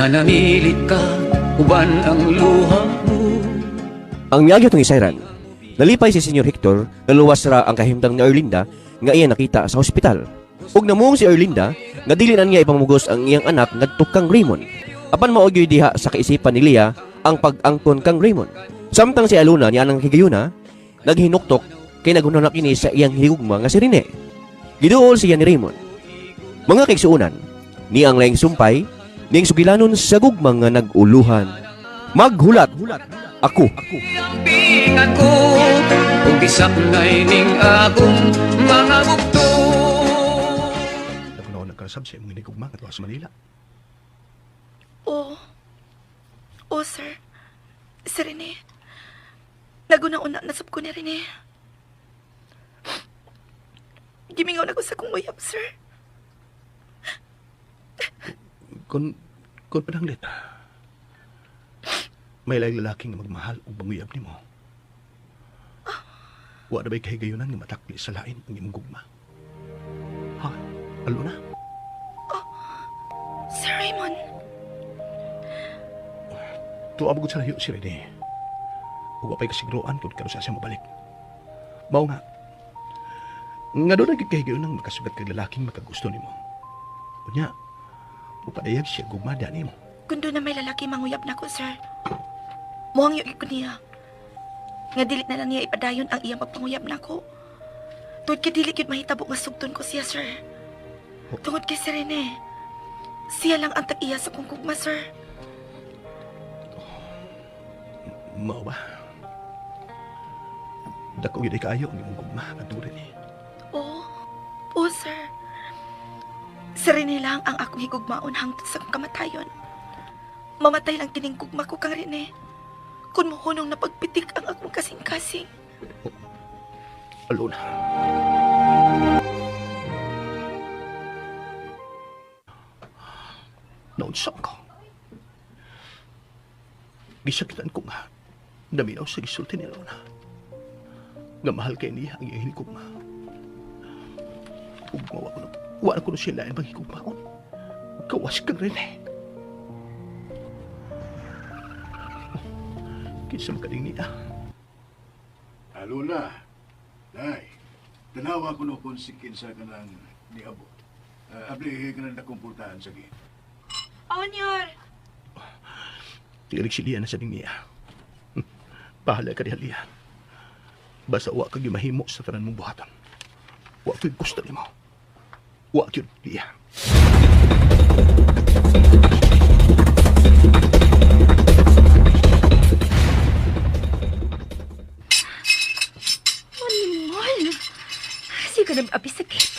Nga namilit ka, uban ang luha mo. Ang miagi atong isayran, nalipay si Senyor Hector nga luwas ra ang kahimtang ni Erlinda nga iya nakita sa ospital. Ug namuong si Erlinda nga dili na niya ipamugos ang iyang anak ngadto kang Raymond. Apan mao gyud diha sa kaisipan ni Lia ang pag-angkon kang Raymond. Samtang si Aluna niya ang higayuna, naghinuktok kay naghunahuna kini sa iyang higugma nga si Rene. Giduol siya ni Raymond. Mga kaigsuonan, ni ang laing sumpay, ning sugilanon sa gugma nga nag-uluhan. Maghulat ako. Pingan ko, kung gisaknay ning akong mga bugto. Nagunaw nagkarasab sa imong hinigugma nga sa Manila. Oo. Oo, sir. Si Rene. Naguna-una nasab ko ni Rene. Gimingaw na ko sa kong uyab, sir. Kung pananglit, may laing lalaki nga magmahal ug manguyab nimo. Wa na ba'y kahigayunan nga matakli sa lain ang imong gugma? Ha? Aluna? Sir Raymond. Tuwa mo gud sa layo si Rene. Ug wa pa'y kasiguruan kung karon sa siya mabalik. Mao nga, nga doon naging kahigayunan makasugat kag lalaking makagusto nimo. Unya, mupadayag siya gugma diha nimo. Kung doon na may lalaki manguyab na ko, sir. Muhang yung ko niya. Nga dili na lang niya ipadayon ang iyang pagpanguyab na ko. Tungod kay dili gyud mahitabo nga sugton ko siya, sir. Tungod kay si Rene. Siya lang ang tag-iya sa kong gugma, sir. Mao ba? Dako gyud ay kaayo ang imong gugma ngadto Rene. Oo. Oo, sir. Si Rene lang ang akong higugmaon hangtod sa akong kamatayon. Mamatay lang kining gugma ko kang Rene. Kung muhunong na pagpitik ang akong kasing-kasing. Alona. Naunsa ko. Gisakitan ko nga. Naminaw sa gisulti ni Alona. Nga mahal kay niya ang iyang hinigugma. Ug mawa ko na, wala ko na siya lain bang higugmaon. Kawas kang rin eh. Kinsa makaling niya. Aluna, day, tanawa ko no kung si kinsa ka nang niabot. Abli ka nang nakumportahan sa gate. Oh, Nyor. Tigalig si Lian na sa niya. Bahala ka diha, Lian. Basta wa kag mahimo sa tanan mong buhaton. Wa ko'y gusto nimo. Wa gyud, Lian. Animal! Sige na abi sakit.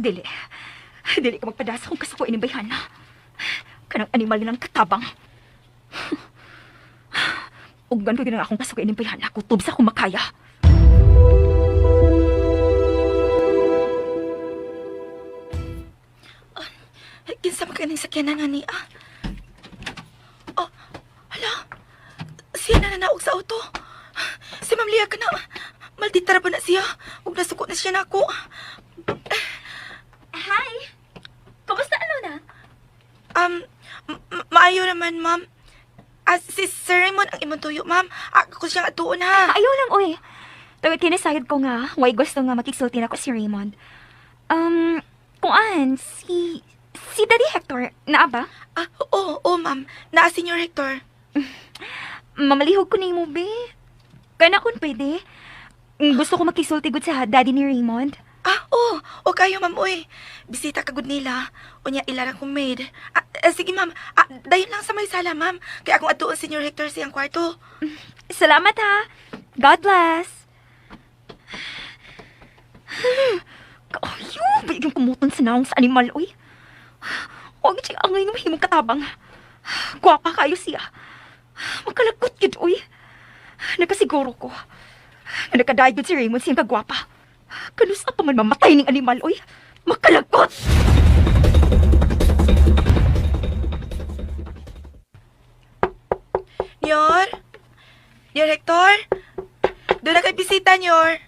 Dili. Dili ka magpadasa kung kasuko ini bayhana. Kanang animal na ng katabang. Uggan ko yun ang akong kasuko ini bayhana. Kutob sa akong makaya. Kinsa man kaning sakyanan nga niya? Oh, hala. Siya na nanaog sa auto. Si Ma'am Lia ka na. Maldita ra ba na siya? Ug nasuko na siya nako. Hi! Kumusta, Alona? Um, maayo naman, ma'am. Ah, si Sir Raymond ang imong tuyo, ma'am. Ako siyang atuon, ha. Ayaw lang, oy. Tawag kinasayod ko nga, way gusto nga makiksulti na ko si Raymond. Kung an, si Daddy Hector, naa ba? Ah, oo, oo, ma'am. Naa, Senior Hector. Mamalihog ko nimo, be. Kana kung pwede. Gusto ko makisulti gud sa daddy ni Raymond. Ah, oo. O kayo, ma'am, uy. Bisita ka gud nila. Unya, ila ra kong maid. Ah, ah, sige, ma'am. Ah, dayon lang sa may sala, ma'am. Kaya akong atuon, Senior Hector, siyang kwarto. Salamat ha. God bless. Kaayo, bigyan kumuton sa naong sa animal, oy. Huwag siya angay nga mahimong katabang. Gwapa kayo siya. Makalagot yun, oy. Nakasiguro ko. Nga nakadayod si Raymond siyang kagwapa. Kanusa pa man mamatay ning animal, oy. Makalagot! Nyor? Nyor Hector? Doon na kay bisita, Nyor.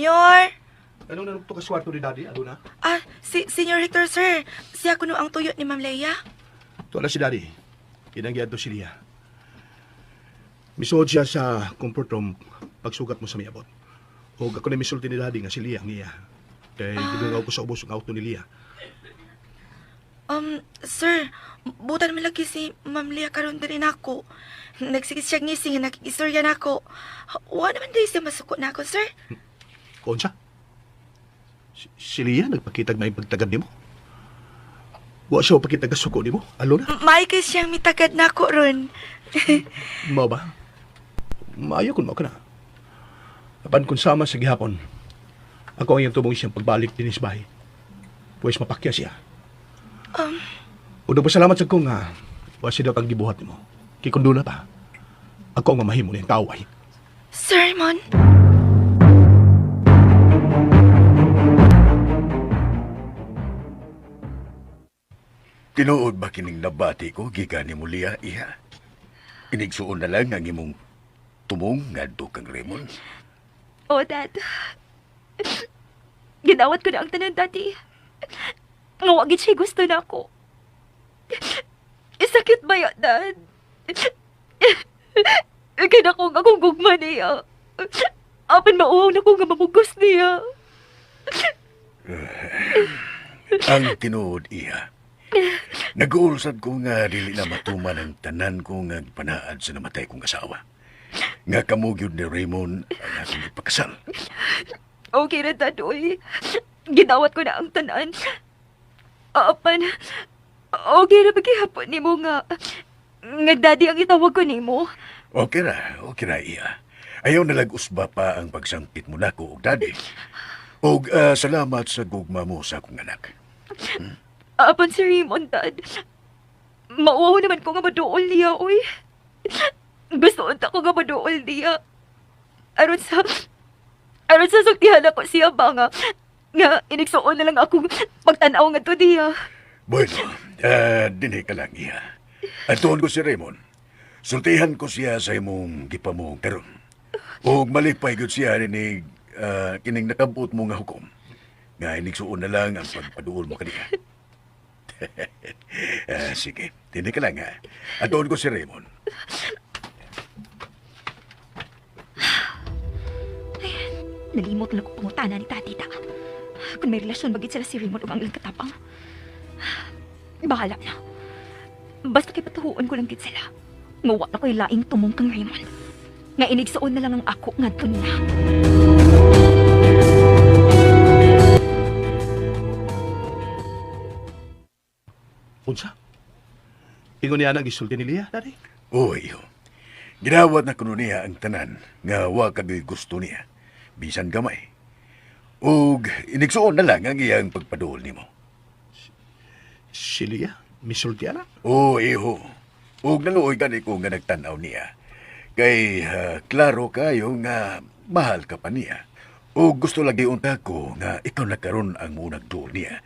Nyor? Anong nanugto ka sa kwarto ni Daddy, Aluna? Ah, si Senior Hector, sir. Siya kuno ang tuyo ni Ma'am Leia. Tuwa na si Daddy. Inanggihan to si Lia. Misuod siya sa comfort room pagsugat mo sa miabot. O ako na misulti ni Daddy nga si Lia ang iya. Kay gidungaw ko sa ubos ang auto ni Lia. Sir, butan man lagi si Ma'am Leia karon diri nako. Nagsige siya ngising nga nakikistorya nako. Wa naman diri siya masuko nako, sir. Konsa? Si Lia nagpakitag na pagtagad nimo? Wa siya pakitag suko nimo? Alo na? Maay kay siyang mitagad nako ron. Mao ba? Maayo kun mao ka na. Apan kun sama sa gihapon, ako ang iyang tubong siyang pagbalik dinis bahay. Pues mapakya siya. Una pasalamat sa ko nga, wa siya daw kang gibuhat nimo. Kay kun duna pa, ako ang mamahimo niyang kaaway. Sir Raymond. Tinuod ba kining nabati ko gikan ni Mulia iha? Inigsuon na lang ang imong tumong ngadto kang Raymond. Oh, Dad. Ginawat ko na ang tanan, Daddy. Nga wa gid siya gusto na ako. Isakit ba yun, Dad? Kaya ko nga akong gugma niya. Apan mauhaw na ko nga mamugos niya. Ang tinuod iha. Nag-uulsad ko nga dili na matuman ang tanan ko nga panaad sa namatay kong asawa. Nga kamo gyud ni Raymond ang akong ipakasal. Okay na, Dad, uy. Ginawat ko na ang tanan. Apan, okay na pagkihapon nimo nga, nga daddy ang itawag ko nimo. Okay ra iha. Ayaw nalag-usba pa ang pagsangkit mo nako og daddy. Og salamat sa gugma mo sa akong anak. Apan si Raymond, Dad. Mauwaw naman ko nga maduol niya, uy. Gusto unta ko nga maduol niya. Aron sa... Aron sa sugtihan ako siya ba nga... Nga inigsuon na lang akong pagtanaw nga to niya. Bueno, dinhi ka lang iha. Atuon ko si Raymond. Sultihan ko siya sa imong gipamong karon. Og malipay gyud siya ni kining nakabot mo nga hukom. Nga inigsuon na lang ang pagpaduol mo kaniya. Sige, dinhi ka lang ha. Atuon ko si Raymond. Nalimot lang ko pangutana ni Tati ta. Kung may relasyon bagit sila si Raymond ug ang ilang katapang. Bahala na. Basta kay patuhuon ko lang gid sila. Nga wa na ko'y laing tumong kang Raymond. Nga inigsuon na lang ang ako ngadto niya. Unsa? Ingon niya nang gisulti ni Lia, Daddy. Oh, iyo. Ginawat na kuno niya ang tanan nga wa kagoy gusto niya. Bisan gamay. Ug inigsuon na lang ang iyang pagpaduol nimo. Si Lia, misulti ana. Oo, iho. Ug naluoy gani ko nga nagtan-aw niya. Kay klaro kayo nga mahal ka pa niya. Ug gusto lagi unta ko nga ikaw na karon ang munag duol niya.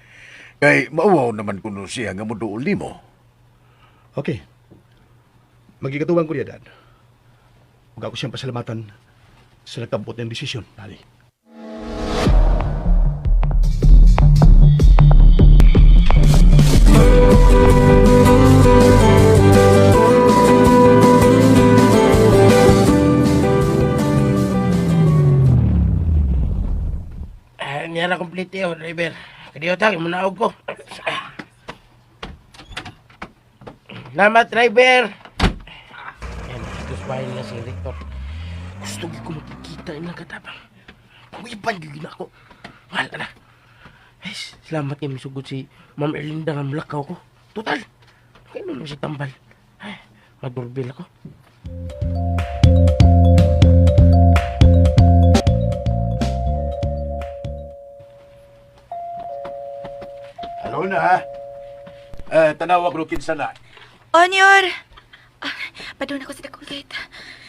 Kay mauwaw naman kuno siya nga moduol nimo. Okay. Magigatuwang ko niya, Dad. Huwag ako siyang pasalamatan sa nagkabot ng desisyon, Daddy. Ah, niya na complete yun, driver. Kadiyo ta, munaog ko. Salamat, driver. Yan, ito bahay nila si Victor. Gusto ko makikita ilang katapang. Kung iban, yun ako. Mahal na. Ay, salamat kay misugod si Ma'am Erlinda nga mulakaw ko. Total, kaya lang si Tambal. Ay, madurbil ako. Halo na ha. Tanawa ko kinsa na. Onyor! Ah, padun ako sa dakong gate.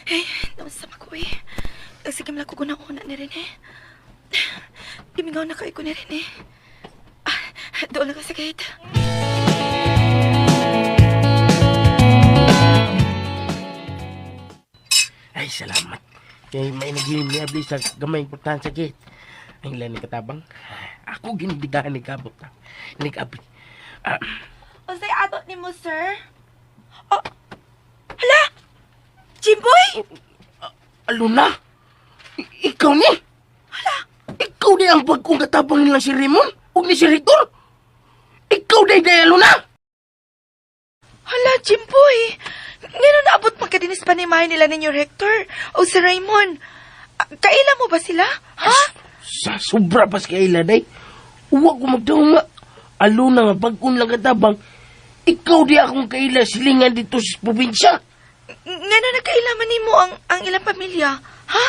Eh, naunsa ko eh. Sige mala ko una ni rin eh. Gimingaw na kayo ko ni rin eh. Ah, doon na ka sa gate. Ay, salamat. Kay may naging ni Abli sa gamay importante sa gate. Ang ilan ni katabang. Ako ginibigahan ni Gabot. Ni Gabi. Ah, Unsay ato nimo, sir? Oh, hala! Jimboy! Aluna? Ikaw ni? Hala! Ikaw ni ang bagkong katabang nilang si Raymond? Ug ni si Victor? Ikaw day day, Aluna! Hala, Jimboy! Ngano naabot man ka dinis panimahay nila ninyo, Hector? O si Raymond? Ah, kaila mo ba sila? Ha? Sa sobra pas kay ila, day. Huwag ko magdaw nga. Aluna nga bagkong lang katabang. Ikaw di akong kaila silingan dito sa probinsya. Ngano nagkaila man nimo ang ilang pamilya? Ha?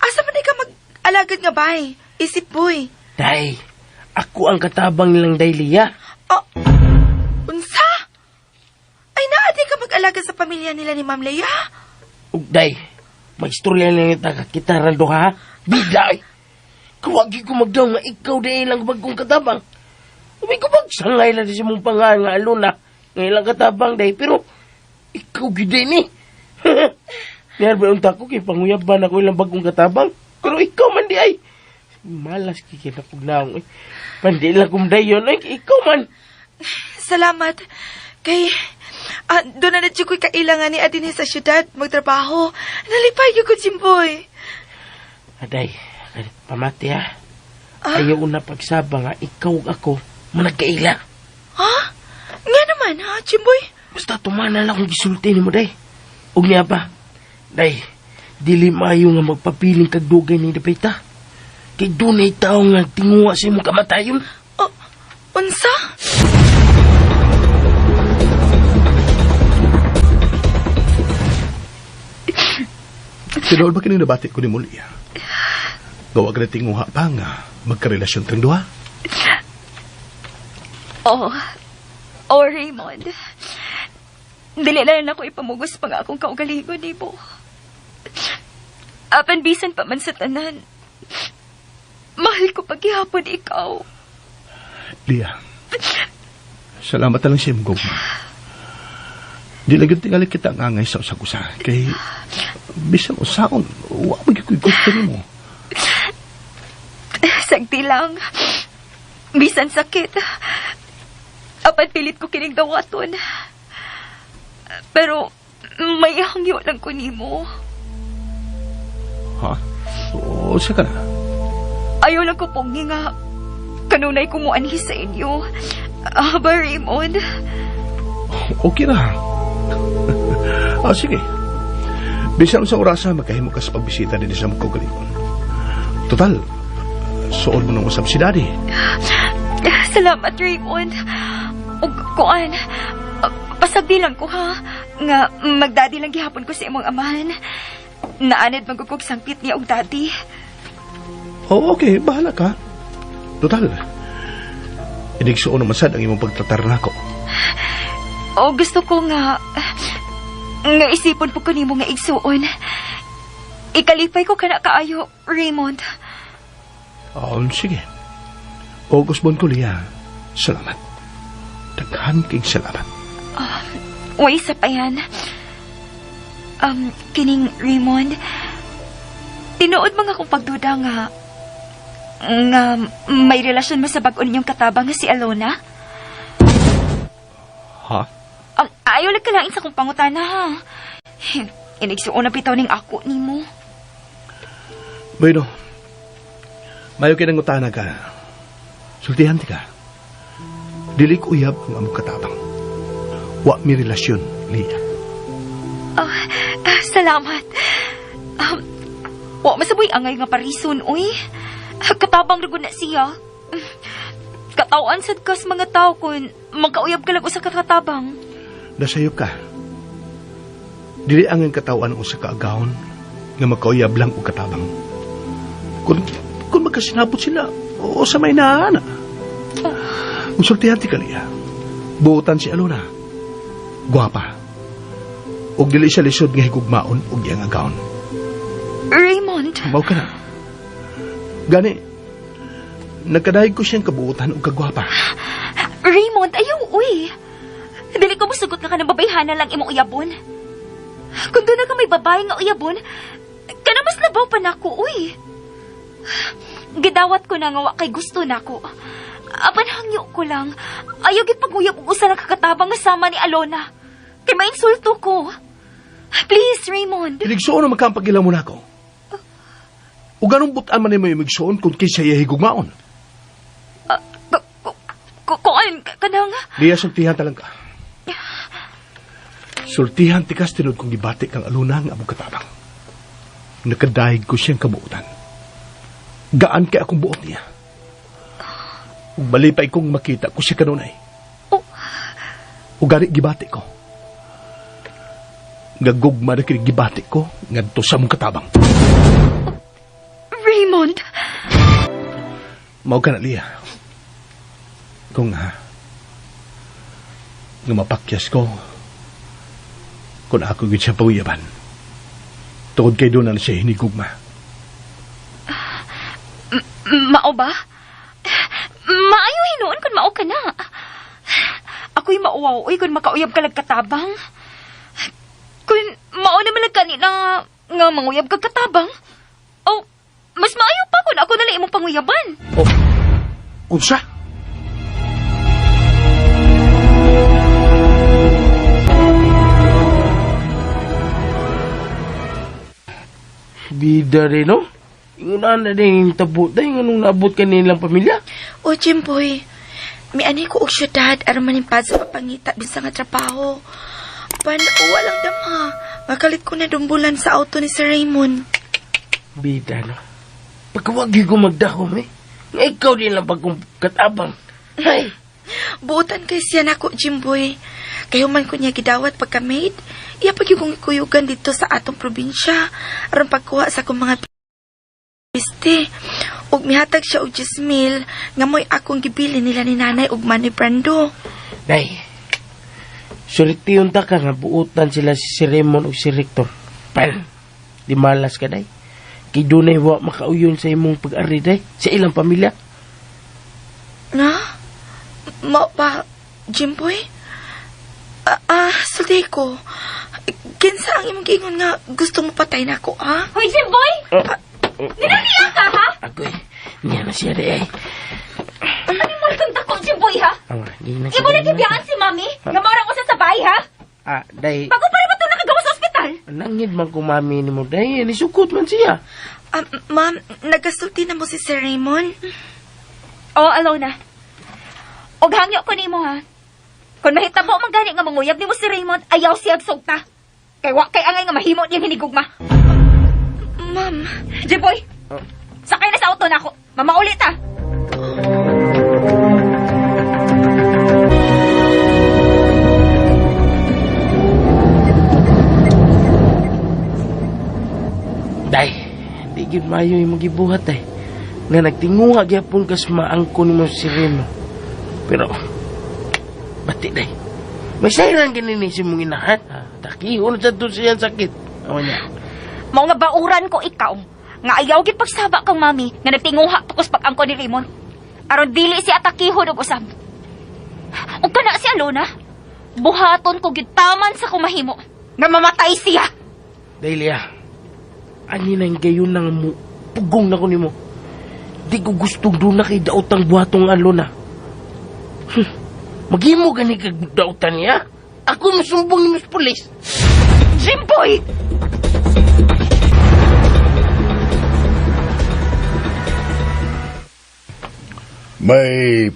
Asa man di ka mag-alagad nga bay? Isip, boy. Day, ako ang katabang nilang day, Lia. Oh, unsa? Ay, naa di ka mag-alagad sa pamilya nila ni Ma'am Lea? Ug day, maistorya lang kita kita rando ha. Bida ay. Kawagi ko magdaw nga ikaw di ilang bagong katabang. Umi ko magsangay lang sa mong pangalan nga aluna nga ilang katabang day pero ikaw gid ni. Niyar ba unta ko kay panguyaban ako ilang bagong katabang pero ikaw man di ay. Malas kay kinapug naong eh. Pandi lang kum dayon ay ikaw man. Salamat. Kay, doon na na ko'y kailangan ni Adine sa syudad magtrabaho. Nalipay ko, Jimboy. Aday, pamati ha. Ayaw na pagsaba nga ikaw ug ako managkaila. Ha? Nga naman, ha, Jimboy? Basta tumana lang kung gisulti nimo day. Ug niya pa. Day, dili maayo nga magpapiling kag dugay ni dapita. Kay dunay tawo nga tinguha sa imong kamatayon. Oh, unsa? Tinuod ba kining nabati ko ni Mulia? Gawa ka na tinguha pa nga magkarelasyon kang duha. Oh. Oh, Raymond. Dili na lang ako ipamugos pa nga akong kaugalingon nimo. Apan bisan pa man sa tanan. Mahal ko paghihapon ikaw. Lia, salamat na lang sa imong gugma. Di lagi tingali kita ang angay sa usag-usa. Kay bisan usaon, wa man gyud ko'y gusto nimo. Sagdi lang. Bisan sakit. Apan pilit ko kining dawaton. Pero may hangyo lang ko nimo. Ha? O, sa ka na? Ayaw lang ko pong nga. Kanunay ko mo anhi sa inyo. Aba, Raymond. Okay na. Sige. Bisan sa orasa, magkahimo ka sa pagbisita din sa mong kaugalingon. Total, suod mo nung usap si Daddy. Salamat, Raymond. Ug kuan, pasagdi lang ko ha. Nga magdadi lang gihapon ko sa imong amahan. Naanad magugog sangpit niya og daddy. Oh, okay. Bahala ka. Total, inigsuon naman sad ang imong pagtratar nako. O gusto ko nga nga isipon po ko nimo nga igsuon. Ikalipay ko kana kaayo, Raymond. Oh, sige. August bon ko, Lia. Salamat. Daghan king salamat. Way sa pa yan. Kining Raymond, tinuod mga akong pagduda nga nga may relasyon mo sa bag-o ninyong katabang nga si Alona? Ha? Ayaw lang kalain sa kong pangutana, ha? Inigsuon na bitaw ning ako nimo. Bueno, mayo kinang utana ka. Sultihan ti ka. Dili ko uyab ang among katabang. Wa mi relasyon, Lia. Oh, salamat. Wa masaboy angay nga parison, uy. Katabang ra gud na siya. Katawan sad kas mga tao kun magkauyab ka lang usa ka katabang. Nasayop ka. Dili ang katawan usa ka agahon nga magkauyab lang og katabang. Kung magkasinabot sila, o sa may naana. Kung sultihan ti ka, Lia, buotan si Alona. Guwapa. Og dili siya lisod nga higugmaon og iyang agahon. Raymond. Mao ka na. Gani, nagkadahig ko siyang kabuotan og kagwapa. Raymond, ayaw, uy. Dili ko musugot nga ka ng babayhana lang imong uyabon. Kung doon na ka may babae nga uyabon, kana mas labaw pa nako, uy. Gidawat ko na nga wa kay gusto nako. Apan hangyo ko lang. Ayaw gid paguyab og usa ka katabang nga sama ni Alona. Kay mainsulto ko. Please, Raymond. Iligsuon na magkampagila mo na ako. O ganong butan man nimo yung igsuon kung kinsa iya higugmaon. Kuan kanang Liya, sultihan talang ka. Sultihan tikas tinod kong gibati kang aluna nga among katabang. Nakadahig ko siyang kabuotan. Gaan kay akong buot niya. Ug malipay kong makita ko siya kanunay. Oh. Ug gani gibati ko. Nga gugma na kini gibati ko ngadto sa among katabang. Raymond. Mao ka na, Lia. Kung ha, nga mapakyas ko, kung ako gid siya paguyaban. Tungod kay doon na siya hinigugma. Mao ba? Maayo hinuon kung mao ka na. Ako'y mauwaw, uy, kung makauyab ka katabang. Kung mao naman lang kanina nga manguyab ka katabang. Oh, mas maayo pa kung ako nala imong panguyaban. Oh, unsa? Bida rin, no? Ingunan na din yung tabo, day. Nganong naabot ka nilang pamilya? O, Jimboy, miani ko og syudad aron manimpad sa papangita bisan nga trabaho. Pan, walang dama. Makalit ko na dumbulan sa auto ni Sir Raymond. Bida, no? Pagkawag ko magdahom, eh. Nga ikaw din lang pagkong katabang. Ay, Buotan kay siya nako, Jimboy. Kayo man ko niya gidawat pagka-maid. Iya pag yung kuyugan dito sa atong probinsya. Aron pagkuha sa akong mga piste. Ug mihatag siya og 10 mil nga mo'y akong gibili nila ni nanay ug Manny Brando. Day. Sulti yung taka nga buutan sila si Sir Raymond o si Rector. Pan, di malas ka, day. Kay dunay wa makauyon sa imong pag-ari, day. Sa ilang pamilya. Na? Mao ba, Jimboy? Sulti ko. Kinsa ang imong giingon nga gusto mo patay na ako, ha? Hoy, Jimboy! Oh, Ninaniya ka, ha? agoy. Niya na siya, day. Ano mo kang dako, Jimboy, ha? Awa, di na siya. Imo na gibiyaan si Mami nga maurang usa sa bahay, ha? Ah, day. Bago pa rin ba ito nakagawa sa ospital? Nangid man ko mami ni mo, day. Nisukot man siya. Ah, ma'am, nagasulti na mo si Sir Raymond? Oo, Alona. Og hangyo ko nimo ha. Kung mahitabo man gani nga manguyab nimo si Raymond, ayaw siyag sugta. Kay wa kay angay nga mahimo niyang hinigugma. Ma'am, Jeboy, Oh. sakay na sa auto nako. Mamaulit ha. Day, di gyud maayo yung magibuhat, day. Nga nagtinguha gyapon kas maangko nimo si Remo. Pero, bati, day. May sayran ganini si mong inahan. Ha? Takihon sa to siyang sakit. Awa niya. Mao nga bauran ko ikaw. Nga ayaw gid pagsaba kang mami nga nagtinguha tukos pag-angko ni Raymond. Aron dili si atakihon og usab. Ug kana si Alona, buhaton ko gid taman sa kumahimo nga mamatay siya. Day, Lia. Ani nang gayon nang mo, pugong na ko nimo. Di ko gustong doon na kay daotang buhatong alona. Maghimo gani kag daotan niya. Ako masumbong ni Miss Police. Jimboy! May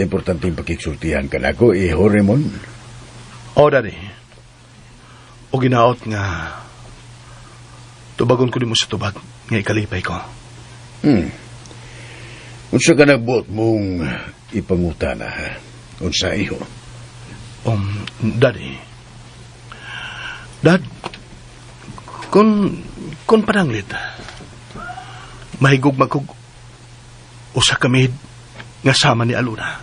importanteng pakiksultihan ka nako, iho Raymond. O, daddy. O ginaot nga tubagon ko nimo sa tubag nga ikalipay ko. Unsa ka nagbuot mong ipangutana, ha? Unsa iho? Daddy. Dad, kung pananglit, mahigog magkog usa ka maid nga sama ni Aluna.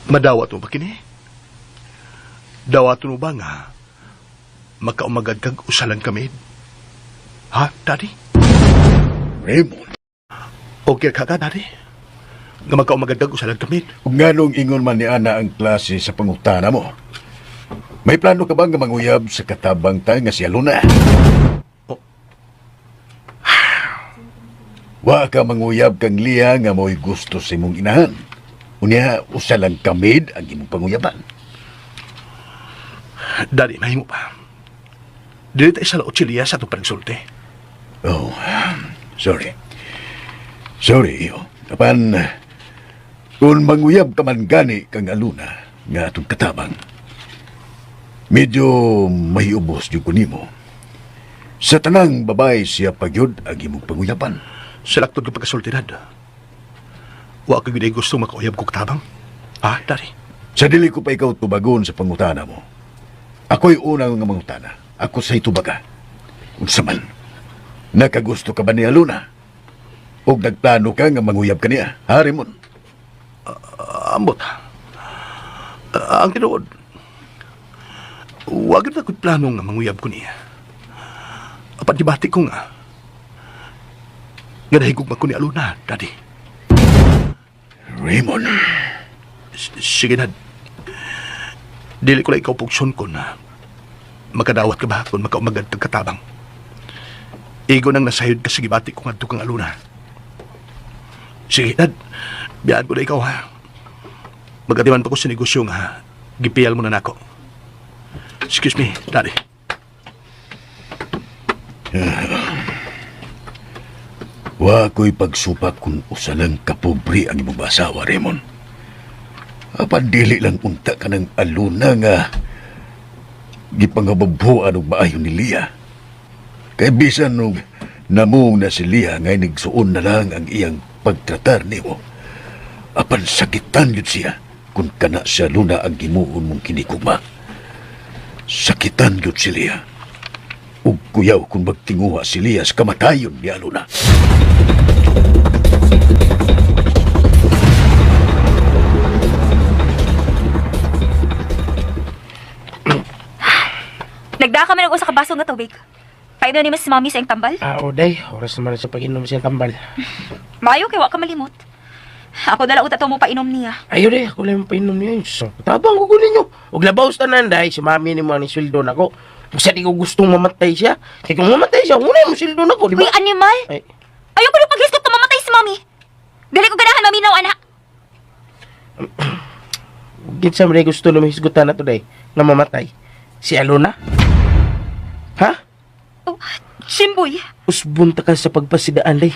Madawat mo ba kini? Dawat mo ba nga makaumagad kag usa lang ka maid? Ha, Daddy? Raymond, Okay ka ka, Daddy? Nga makaumagad kag usa lang ka maid? ug nganong ingon man ni Ana ang klase sa pangutana mo? May plano ka ba nga manguyab sa katabang ta nga si Aluna? Wa ka manguyab kang Lia nga mo'y gusto sa imong inahan. Unya, usa lang kamid ang imong panguyaban. Daddy, mahimo pa. Dili ta isalaot si Lia sa atong panagsulti. Oh, sorry. Sorry, iyo. Apan, kung manguyab ka man gani kang aluna nga atong katabang, medyo mahiubos jud ko nimo. Sa tanang babae siya pagyud ang imong panguyaban. Sa laktod ko pagkasulti, Dad. Wa ka gyud ay gusto makauyab ko katabang. Ah, Daddy. Sa dili ko pa ikaw tubagon sa pangutana mo. Ako'y unang nga mangutana. Ako sa'y tubaga. Unsa man, nakagusto ka ba ni Aluna? O nagplano ka nga manguyab ka niya? Ha, Raymond? Ambot. Ang tinuod, wa gyud ako'y plano nga manguyab ko niya. Apan gibati ko nga, nga nahigugma ko ni Aluna, Daddy. Raymond. Sige, Dad. Dili ko lang ikaw pugson ko na makadawat ka ba kung makaumagad kag katabang. Igo nang nasayod ka sa gibati ko ngadto kang Aluna. Sige, Dad. Biyaan ko na ikaw, ha. Magatiman pa ko sa negosyo nga gipiyal mo na nako. Excuse me, Daddy. Wa ko'y pagsupak kung usa lang kapobre ang imong asawa, Raymond. Apan dili lang unta ka ng aluna nga gipangababuan og maayo ni Lia. Kay bisan og namong na si Lia ngay nigsuon na lang ang iyang pagtratar nimo. Apan sakitan yun siya kung kana siya luna ang gimuon mong kinikugma. Sakitan yun si Lia. Ug kuyaw kung magtinguha si Lia sa kamatayon ni Aluna. Nagdaa ka man og usa ka baso nga tubig. Painom ni Miss Mami sa iyang tambal. Ah, o day. Oras naman na sa pag-inom siya tambal. Maayo kay wa ka malimot. Ako dala uta to mo painom niya. Ayo day, ako lang painom niya. So, tabang ko ninyo. Ug labaw sa tanan day, si mami ni mo ang sweldo nako. Kung sa di ko gustong mamatay siya. Kaya kung mamatay siya, una mo sweldo nako, di ba? Uy, animal! Ay, Ayaw ko nung paghisgot na mamatay si Mami. Dili ko ganahan maminaw, anak. kinsa man day gusto na mahisgutan na today nga mamatay? Si Alona? Ha? Oh, Jimboy. Usbon ta ka sa pagpasidaan day.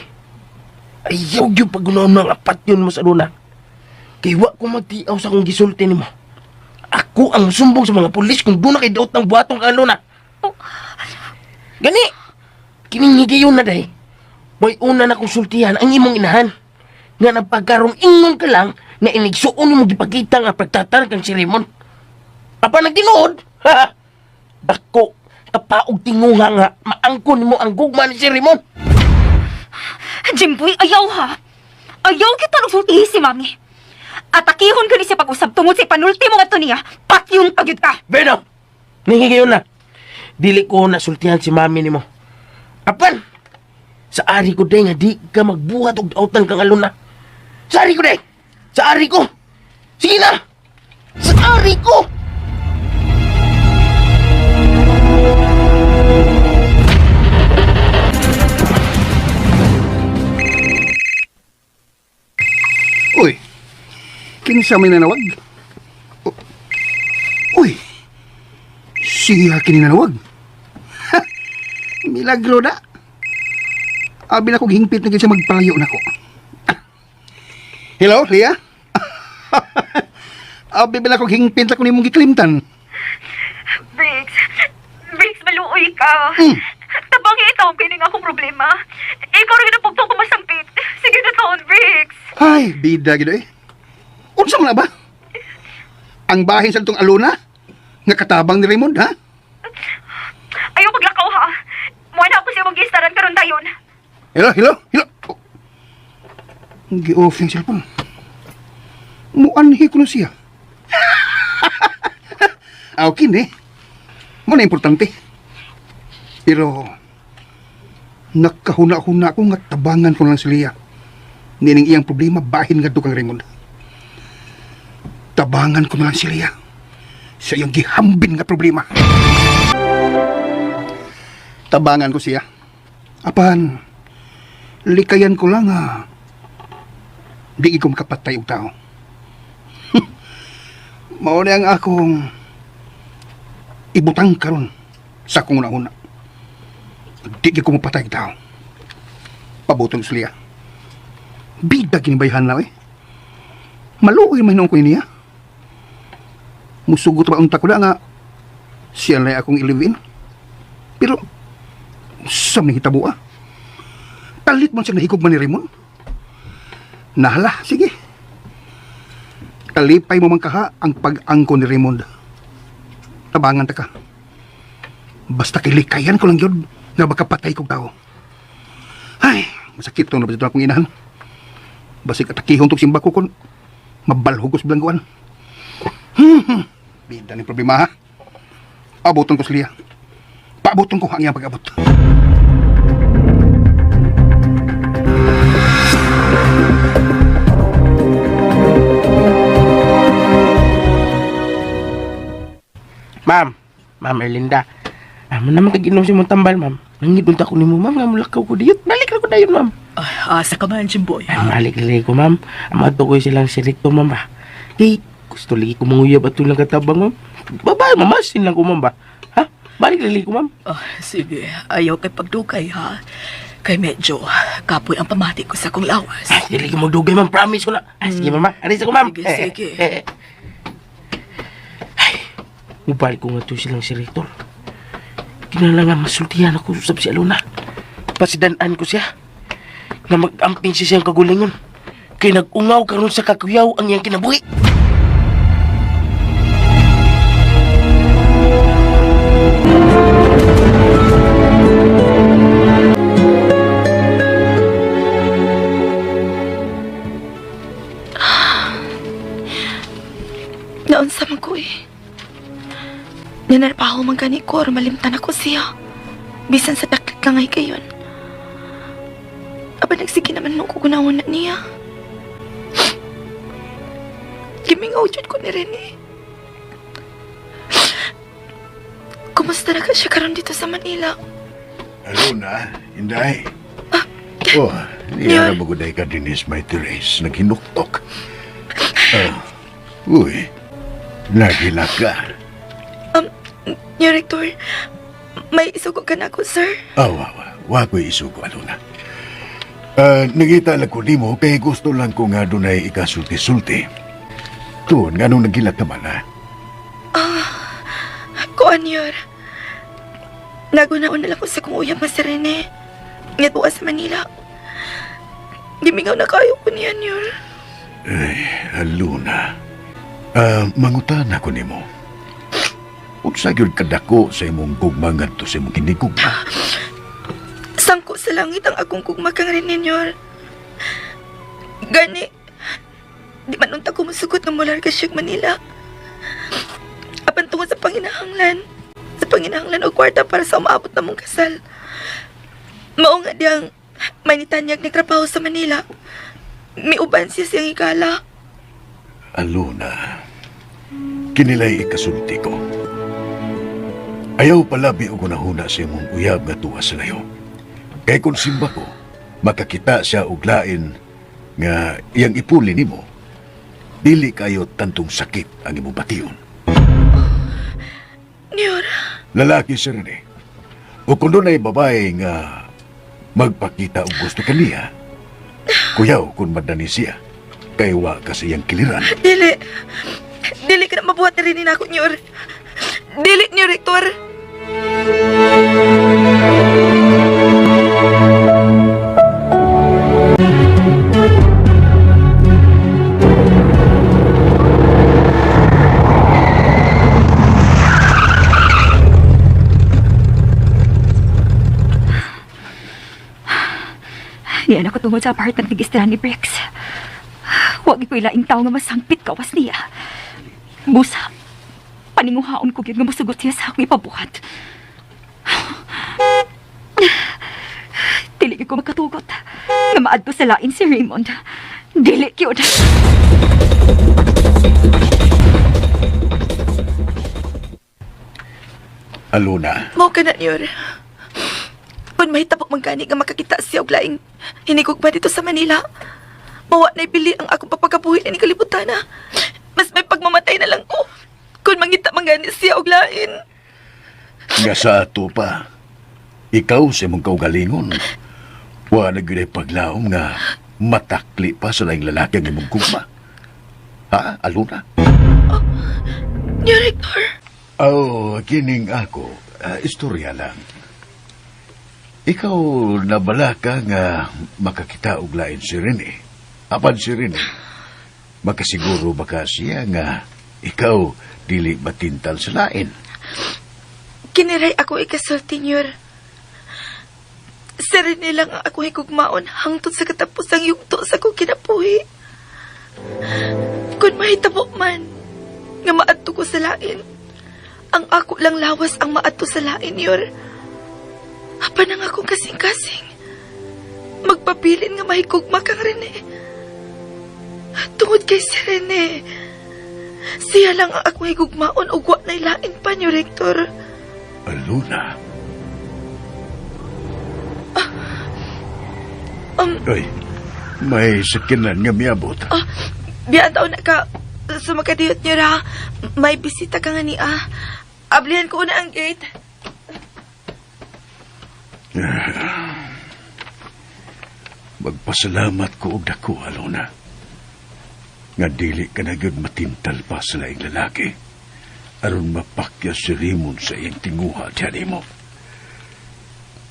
Ayaw gyud pag-unaon ng apat yun mo sa Alona. Kay wa ko magtiaw sa akong gisulti nimo. Ako ang sumbong sa mga pulis kung doon na kay daot ng buhatong kang Alona. Oh. Gani, kining higayon na day. Way una na kong sultihan ang imong inahan. Nga nagpagkaroon ingon ka lang na inigsuon mo gipakita nga pagtatar kang si Raymond. Apa nagtinuod? Ha? Dako, kapaog tinguha nga maangkon nimo ang gugma ni si Raymond. Jimboy, ayaw ha. Ayaw kita nung sultihi si Mami. Atakihon ka ni siya pag-usab tungod sa panulti mo ngadto niya. Patyon pagyud ka. Beno, nangigayon na. Dili ko nasultihan si mami nimo. Apan, sa ari ko day nga di ka magbuhat og dautan kang aluna. Sa ari ko day! Sa ari ko! Sige na! Sa ari ko! Uy, kinsa may nanawag? Uy, siya kini nanawag. Ha, milagro na. Abi na kong hingpit na kinsa magpalayo na ko. Hello, Lia? Abi ba na kong hingpit na ko nimong giklimtan? Briggs, Briggs, maluoy ka. Tabang itaw kini nga akong problema. Ikaw rin ang pugtong kumasampit. Sige na taon, Briggs. Ay, bida gid eh. Unsa man na ba? Ang bahin sa itong aluna? Nga katabang ni Raymond, ha? Ayaw maglakaw ha. Muana ako siya mag-istaran karon dayon. Hello, hello, hello. Oh. Gi-off yung cellphone. Muanhi ko na siya. Ah, okay, ne. Mo na importante. Pero, nakahuna-huna ko nga tabangan ko lang si Lia. Nining iyang problema, bahin nga kang Raymond. Tabangan ko na lang si Lia. Sa iyang gihambin nga problema. Tabangan ko siya. Apan, Likayan ko lang ha. Di ko makapatay og tao. Mao na ang akong ibutang karon sa akong una-una. Di ko mapatay og tao. Pabuton ko siya. Bida kinibayhan na eh. Maluoy man noon ko niya. Musugot ba unta ko na nga siya na akong ilivin. Pero sa mga hitabo ah. Talit man siya nahikog man ni Raymond. Nahala, sige. Kalipay mo man kaha ang pag-angko ni Raymond. Tabangan ta ka. Basta kilikayan ko lang yun nga baka patay kong tao. Ay, masakit tong nabasito akong inahan. Basig atakihon tong simba ko kon mabalhog ko sa bilangguan. Bida ni problema ha. Aboton ko siya. Paaboton ko ang iyang pag-abot. Ma'am, Ma'am Erlinda. Amo naman kag inom si mong tambal, ma'am. Nangidunta ko nimo, ma'am, nga mulakaw ko diyot. Balik ra ko dayon, ma'am. Ay, asa ka man, Jimboy, Ay, ha? balik lagi ko, ma'am. Amato ko silang si Recto, ma'am ba. Kay gusto lagi ko manguyab ato lang katabang, ma'am. Babae, mamasin lang ko, ma'am ba. Ha? Balik lagi ko, ma'am. Ah, sige, ayaw kay pagdugay, ha? Kay medyo kapoy ang pamati ko sa akong lawas. Ay, dili ko magdugay, ma'am. Promise ko na. Ay, sige, ma'am. Aris ako, ma'am. Sige, sige. Ay, mubalik ko nga to silang si Rector. Kinala nga masultihan ako usab si Alona. Pasidanaan ko siya. Nga mag-amping siya siyang kagulingon. Kay nag-ungaw karon sa kakuyaw ang iyang kinabuhi. Naunsa man ko eh. Nanarpaho man gani ko or malimtan ako siya. Bisan sa daklit lang ay kayon. Aba nagsige naman no ko gunawon na niya. Gimingaw jud ko ni Rene. Kumusta na ka siya karon dito sa Manila? Aluna, Inday. Oh, niya na maguday ka dinis, may Therese. Naghinuktok. Ah, uy, nagilak ka. Director, may isugo ka na ako, sir. Awa, wa, wa ko'y isugo, Aluna. Ah, nangita lang ko nimo kay gusto lang ko nga dunay ikasulti-sulti. Tuon, nga nung nagilak ka man, ha? Kuan yor. Nagunaon na lang ko sa kong uyab nga si Rene. Nga tuwa sa Manila. Gimingaw na kayo ko niyan yor. Ay, Aluna. Ah, mangutana ko nimo. Unsa gyud kadako sa imong gugma ngadto sa imong kinigugma? Sangko sa langit ang akong gugma kang Rene yor. Gani, di man unta ko musugot nga mular ka siyag Manila. Apan tungod sa panginahanglan. Sa panginahanglan og kwarta para sa umaabot na mong kasal. Mao nga diyang may nitanyag nagtrabaho sa Manila. Miuban siya siyang higala. Aluna, kinilay ikasulti ko. Ayaw palabi og hunahuna sa imong uyab nga tuwa sa layo. Kay kung simba ko, makakita siya og lain nga iyang ipuli nimo. Dili kayo tantong sakit ang imong bation. Niyor, Lalaki si Rene. O kung doon ay babae nga magpakita og gusto kaniya, kuyaw kung madani siya, kay wa kasi iyang kiliran. dili. Dili ka na mabuhat na rin ako, Niyor. Dili, Niyor, Rector. Niyan ako tungod sa apartment ni Gistran ni Briggs. Huwag ko ilaing tao nga masangpit kawas niya. Busa, paninguhaon ko gyud nga mosugot siya sa akong ipabuhat. Dili gyud ko makatugot nga maadto sa lain si Raymond. Dili gyud. Aluna, Mao ka na, Niyor. Kung mahitabo man gani nga makakita siya og laing hinigugma dito sa Manila. Mawa na ibili ang akong pagpakabuhi ni kalibutan na. Mas may pagmamatay na lang ko. Kung mangita man gani siya og lain. Nga sa ato pa, ikaw sa imong kaugalingon. Wa na gyud ay paglaom nga matakli pa sa laing lalaki ang imong gugma. Ha, Aluna? Director. Oh, kining ako, istorya lang. Ikaw nabala ka nga makakita og lain si Rene. Apan si Rene, makasiguro baka siya nga ikaw dili matintal sa lain. Kiniray ako ikasulti, Nyor. Sa Rene lang ang ako higugmaon hangtod sa katapusang yugto sa akong kinabuhi. Kung mahitabo man, nga maadto ko sa lain, ang ako lang lawas ang maadto sa lain, Nyor. Apan ang akong kasing-kasing. Magpabilin nga mahigugma kang Rene. Tungod kay si Rene, siya lang ang akong higugmaon ug wa na'y lain pa, Nyor Hector. Aluna. Ay, may sakinan nga miabot. Biyan taon na ka. Sumakadiyot niyo ra. May bisita ka nga ni ah. Ablihan ko na ang gate. Magpasalamat ko og dako, Alona. Nga dili ka na gyud matintal pa sa laing lalaki. Aron mapakya si Raymond sa iyang tinguha diyan nimo.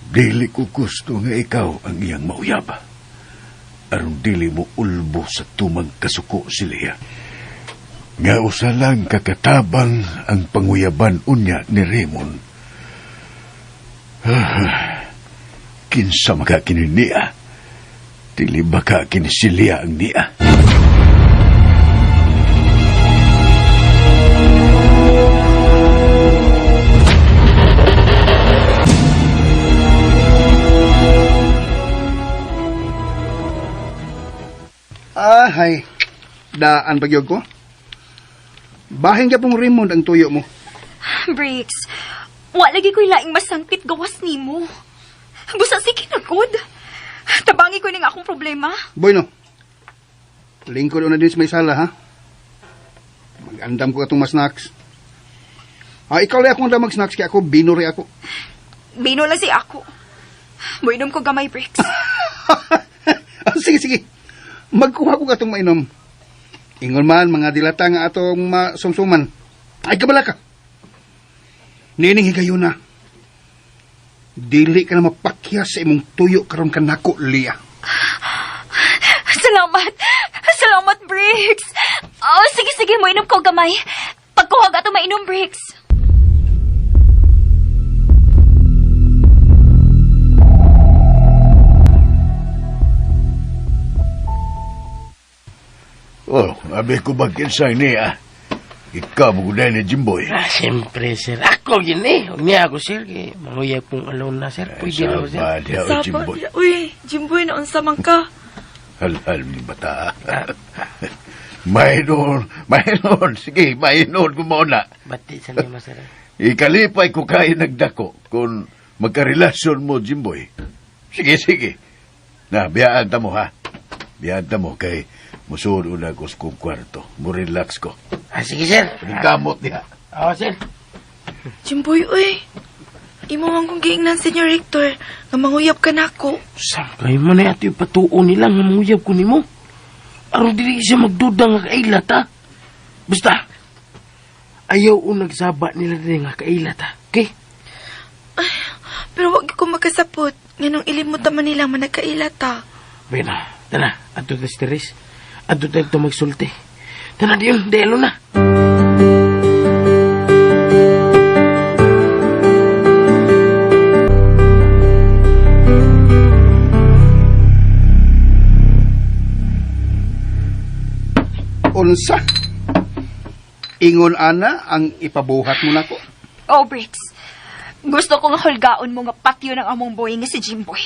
Dili ko gusto nga ikaw ang iyang mauyab. Aron dili mo ulbo sa tumang kasuko si Leah. Nga usa lang kakatabang ang panguyaban unya ni Raymond. Kinsa makakini niya? Dili ba ka kini si Leah ang niya? Ahay, daan pagyog ko. Bahin ka pong Raymond ang tuyo mo. Briggs, wa lagi ko'y laing masangpit gawas nimo. Busa sige na good. Tabangi ko ning akong problema. Boy no, lingkod na din sa may sala ha. Mag-andam ko atong mas-snacks. Ah, ikaw lang akong andam mag-snacks kaya ako binuri ako. Bino lang si ako. Moinom ko gamay, Briggs. Sige, sige. Magkuha ko atong mainom. Ingon man, mga dilata nga atong masumsuman. Ay, kabala ka. Nining higayon na. Dili ka na mapakya sa imong tuyo karon kanako, Lia. Salamat. Salamat, Briggs. Oh, sige, sige, moinom ko gamay. Pagkuha ka ato mainom, Briggs. Oh, abi ko ba kinsay niya? Ikaw mo ni Jimboy. Ah, siyempre, sir. Ako yun eh. Huwag niya ako, sir. Kay manguyab kong alone na, sir. Pwede na ako, sir. Sama diha, Saba, Jimboy. Uy, Jimboy, naunsa man ka. Halhal ni bata. Mayroon, mayroon. Sige, mayroon kumauna. Bati sa nimo, sir. Ikalipay ko kayo nagdako kung magkarelasyon mo, Jimboy. Sige, sige. Na, biyaan ta mo, ha? Biyaan ta mo kay musuod una ko sa kong kwarto. Mo-relax ko. Ah, sige, sir. Kamot niya. Oo, sir. Jimboy, uy. Imo man kong giingnan, Senyor Hector, nga manguyab ka nako. Sam, kayo mo na ito yung patuo nila nga manguyab ko nimo. Aron dili siya magduda nga kailat, ha? Basta, ayaw o nagsaba nila din nga kailat, ha? Okay? Ay, pero wag ko makasapot. Nganong ilimot naman nila man nagkailat, ha? Bueno, tana, adto ta si Teres. Adto tayo ito magsulti. Tana, diyon, delo na. Unsa? Ingon ana ang ipabuhat mo nako. Oh, Briggs. Gusto kong hulgaon mo nga patyo ng among boy nga si Jimboy.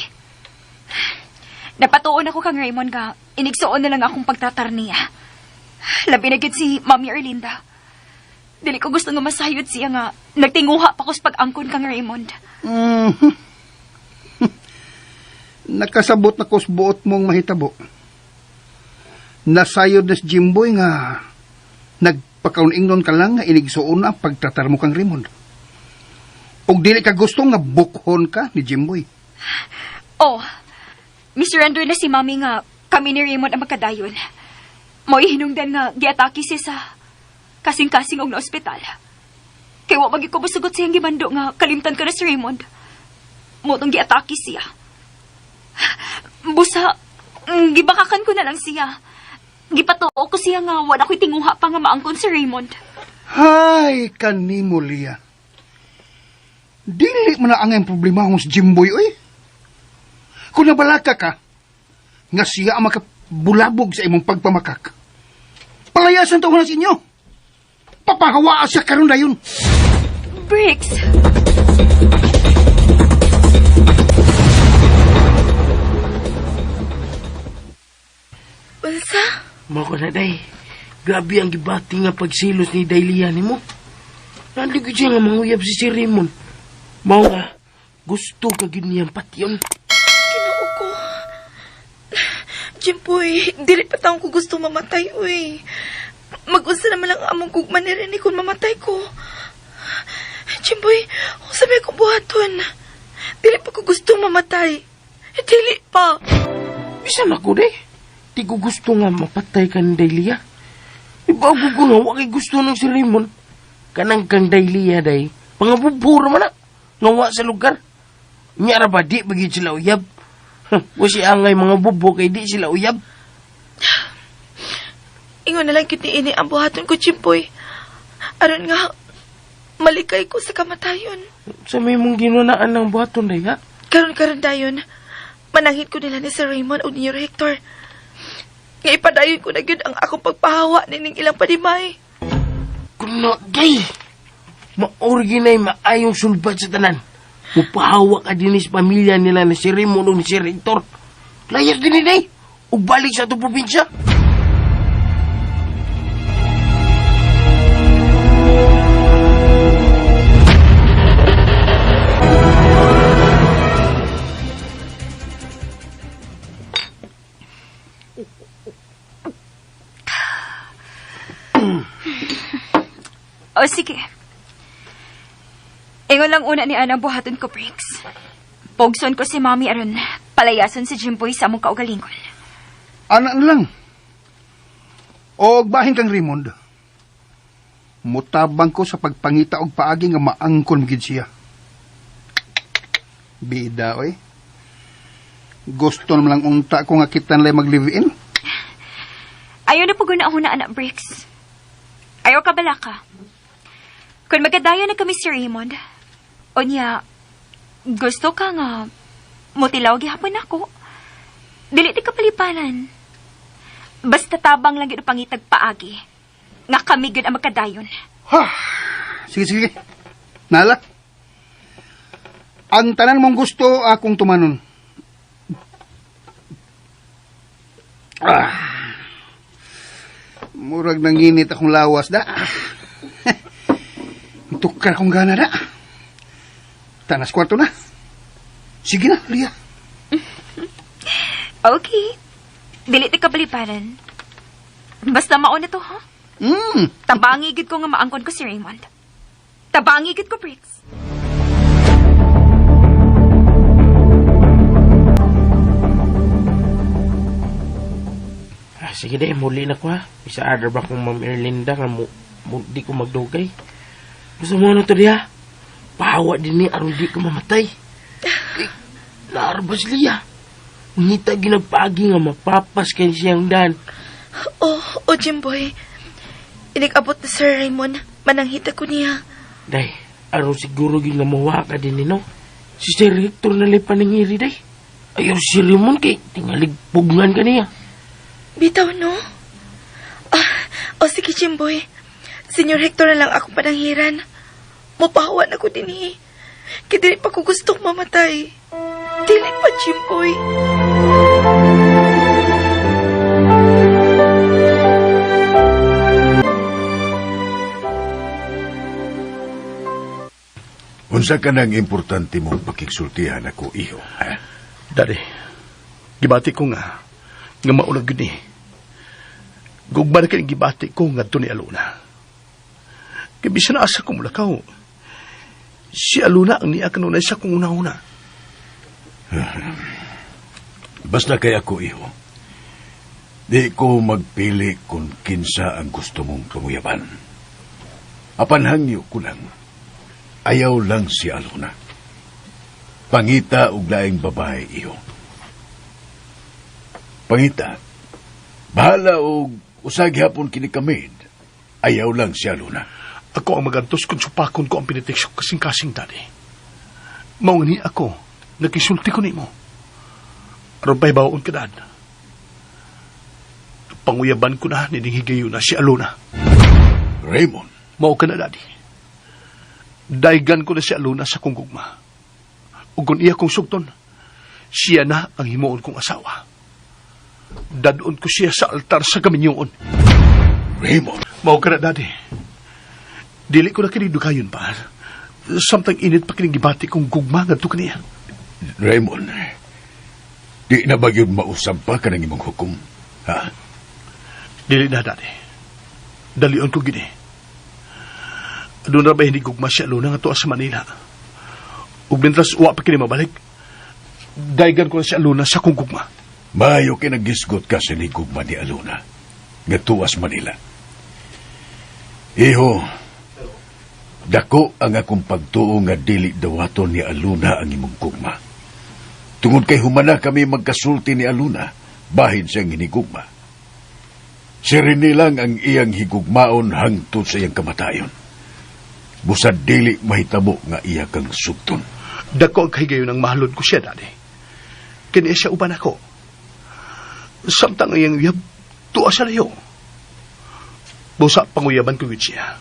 Napatuon ako kang Raymond nga inigsuon na lang akong pagtratar niya. Labi na gyud si Mami Erlinda. Dili ko gusto nga masayod siya nga nagtinguha pa ko sa pag-angkon kang Raymond. Nakasabot na ko sa buot mong mahitabo. Nasayod na si Jimboy nga nagpakauningnon ka lang nga inigsuon na ang pagtratar mo kang Raymond. Og dili ka gusto nga bukhon ka ni Jimboy. Oh, misurrender na si Mami nga kami ni Raymond ang magkadayon. Mo'y hinungdan nga giatake siya sa kasing-kasing og na ospital. Kay wa magyud ko mosugot siyang gimando nga kalimtan ka na si Raymond. Mao tong giatake siya. Busa, gibakakan ko na lang siya. Gipatuo ko siya nga wala ko'y tinguha pa nga maangkon si Raymond. Hay, kanimo Lia. Dili man na ang problema kung si Jimboy, oy. Kung nabalaka ka, nga siya ang makabulabog sa imong pagpamakak. Palayasan taon na sa inyo. Papahawaa siya karon dayon. Briggs! Unsa? Mao ko na, day. Grabe ang gibati nga pagsilos ni Daylia nimo. Nandi ko siya nga manguyab si Sir Raymond. Mao nga, gusto ka gyud niyang patyon. Ginoo ko. Jimboy, dili pa taong ko gusto mamatay, uy. Mag-unsa naman lang among gugma ni Rene kung mamatay ko. Jimboy, unsa may akong buhaton? Dili pa ko gusto mamatay. Dili pa. Bisan ako, day. Di ko gusto nga mapatay ka ni Daylia. Ibago ko nga, wa kay gusto ng si Raymond. Kanang kang Daylia, day. Pangabuburo man na. Nga wa sa lugar. Nya ra ba, di ba gyud sila uyab? Wa si angay mga bubo kay di sila uyab. Ingon na lang gyud ni ini ang buhaton ko, Jimboy. Aron nga, malikay ko sa kamatayon. Sa may mong ginunaan ng buhaton, day, ha? Karon-karon dayon, manangit ko nila ni Sir Raymond o ni Hector. Nga ipadayon ko na gyud ang akong pagpahawa nining ilang padimay. Kuno, day! Maorginay maayong sulbad sa tanan. Mupahawa ka din sa pamilya nila ni si Raymond o ni si Hector. Layas din ni day! Ug balik sa atong probinsya. O sige. Ingon lang una ni Ana ang buhaton ko, Briggs. Pogson ko si Mami aron palayason si Jimboy sa among kaugalingon. Ana na lang. Og bahin kang Raymond. Mutabang ko sa pagpangita og paagi nga maangkon gid siya. Bida, oy. Gusto naman lang unta ko nga kita nalay mag-live-in. Ayaw na po guna na anak, Briggs. Ayaw ka bala ka. Kung magkadayo na kami si Raymond, o niya, gusto ka nga, mutilaw gihapon ako. Dili ti kapaliparan. Basta tabang lang yun ang pangitag paagi. Nga kami gyud ang magkadayon. Ha! Sige, sige. Nala. Ang tanan mong gusto, akong tumanon. Ah. Murag nanginit akong lawas, da. Tukar akong gana, da. Tanas kwarto na. Sige na, Lia. Okay. Dili ti kapaliparan. Basta mauna to, ha? Tabangi gid ko nga maangkon ko si Raymond. Tabangi gid ko, Briggs. Ah, sige day, muli na ko ha. Isa order ba kong Ma'am Erlinda nga mo di ko magdugay. Gusto mo na to diha? Pahawa din ni aron di ko mamatay. Eh, naarabas liya. Ngita ginagpaagi nga mapapas kay siyang dan. Oh, oh, Jimboy. Inig-abot ni Sir Raymond. Mananghita ko niya. Day, aron siguro gyud nga mawa ka din ni, no? Si Sir Hector na lay paningiri, day. Ayaw si Raymond kay tingalig pugngan ka niya. Bitaw, no? Ah, oh, sige, Jimboy. Senyor Hector na lang akong pananghiran. Mupahawa na ko din eh. Kaya dili pa ko gustong mamatay. Dili pa, Jimboy. Unsa ka nang importante mong pakigsultihan ako, iho, ha? Daddy, Gibati ko nga, nga maulag yun eh. Gugma na kining gibati ko nga ni Alona. Kay bisan asa ko mulakaw. Si Alona ang niya kanunay sa kong una-una. Basta kay ako, iho. Di ko magpili kung kinsa ang gusto mong panguyaban. Apan hangyo ko lang. Ayaw lang si Alona. Pangita og laing babae, iho. Pangita. Bahala og usag hapon kini kamid. Ayaw lang si Alona. Ako ang magantos kung supakon ko ang piniteksyo kasing-kasing, Daddy. Mao ni ako, nakisulti ko nimo. Aron pa'y baon ka, Dad. Panguyaban ko na, nining higayon na si Alona. Raymond. Mao ka na, Daddy. Daygan ko na si Alona sa kong gugma. Ug kung iya kong sugton, siya na ang himuon kong asawa. Dadon ko siya sa altar sa kaminyoon. Raymond. Mao ka na, Daddy. Dili ko na kini dugayon pa. Samtang init pa kining gibati kong gugma ngadto kaniya. Raymond. Di na ba yun mausab pa ka ng imong hukom? Ha? Dili na, Daddy. Dalion ko gini. Doon na ba hindi gugma siya Alona nga tuwa sa Manila? Ug mintras wa pa kini mabalik, daygan ko na si Alona sa kong gugma. Maayo kay nagisgot ka sa ligugma ni Alona. Nga tuwas Manila. Iho, dako ang akong pagtuo nga dili dawaton ni Alona ang imong gugma. Tungod kay humana kami magkasulti ni Alona, bahin siyang hinigugma. Si Rene lang ang iyang higugmaon hangtod sa iyang kamatayon. Busad dili mahitabo nga iya kang sugton. Dako ang kahigayon ang mahalon ko siya, Daddy. Kini siya uban ako. Samtang ang iyang uyab, tuwa sa layo. Busa panguyaban ko yun siya.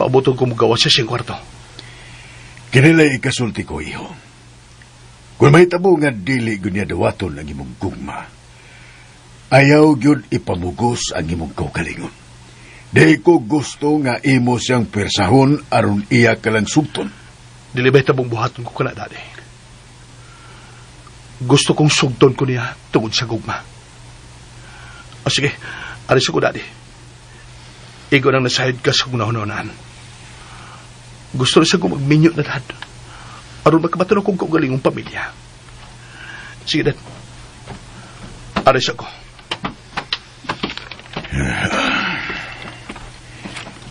Paabotong ko mugawa siya siyang kwarto. Kinilay ikasulti ko, iho. Kung mahitabo nga dili gyud niya dawaton ang imong gugma, ayaw gyud ipamugos ang imong kaugalingon. Di ko gusto nga imo siyang persahon aron iya ka lang sugton. Dili ba tabong buhaton ko kana, Daddy? Gusto kong sugton ko niya tungod sa gugma. O sige, alis ako, Daddy. Igo nang nasahid ka sa kunahon-unahan. Gusto na siya kong magminyo na, Dad. Aron magkabaton akong kaugalingong pamilya. Sige, Dad. Alis ako.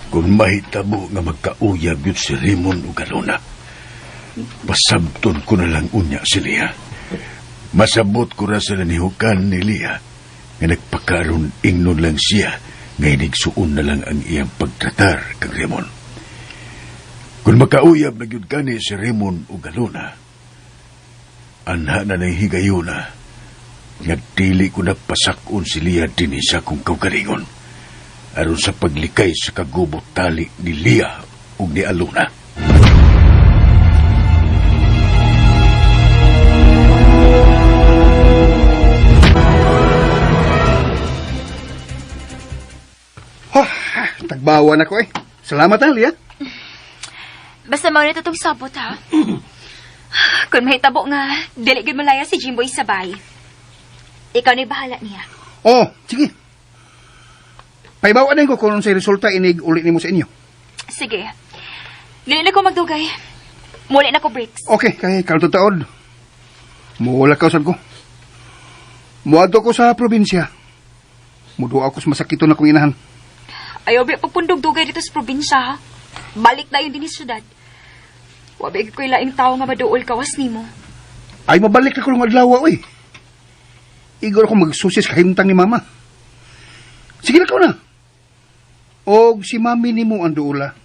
Kung mahitabo nga magkauyab yun si Raymond ug Alona, pasabton ko na lang unya si Lia. Masabot ko ra sila ni Hukan ni Lia nga nagpakaroon ingnon lang siya nga inigsuon na lang ang iyang pagtratar kang Raymond. Kung makauyab na gyud kani si Raymond ug Alona, anha na nang higayuna nga dili ko na pasakon si Lia dinhi sa akong kaugalingon aron sa paglikay sa kagubot tali ni Lia ug ni Alona. Oh, tagbawan ako eh. Salamat ha, Lia. Basta mao na itong sabot, ha? Kung mahitabo nga, dili gyud malaya si Jimboy sa bay. Ikaw na'y bahala niya. Oh, sige. Paibawan din ko kung sa resulta inig uli nimo sa inyo. Sige. Dili na ko magdugay. Muli na ko breaks. Okay, kay kalto taon. Muwala ka usab ko. Muadto ko sa probinsya. Muduha ako sa masakiton na kong inahan. Ayaw ba pagpundog dugay dito sa probinsya, ha? Balik na yun din sa syudad. Wabi ko'y laing tao nga maduol kawas nimo. Ay, mabalik na ko ng adlaw, oy. Igor ako magsusis kahimtang ni mama. Sige na ka na. Og si mami nimo ang duula.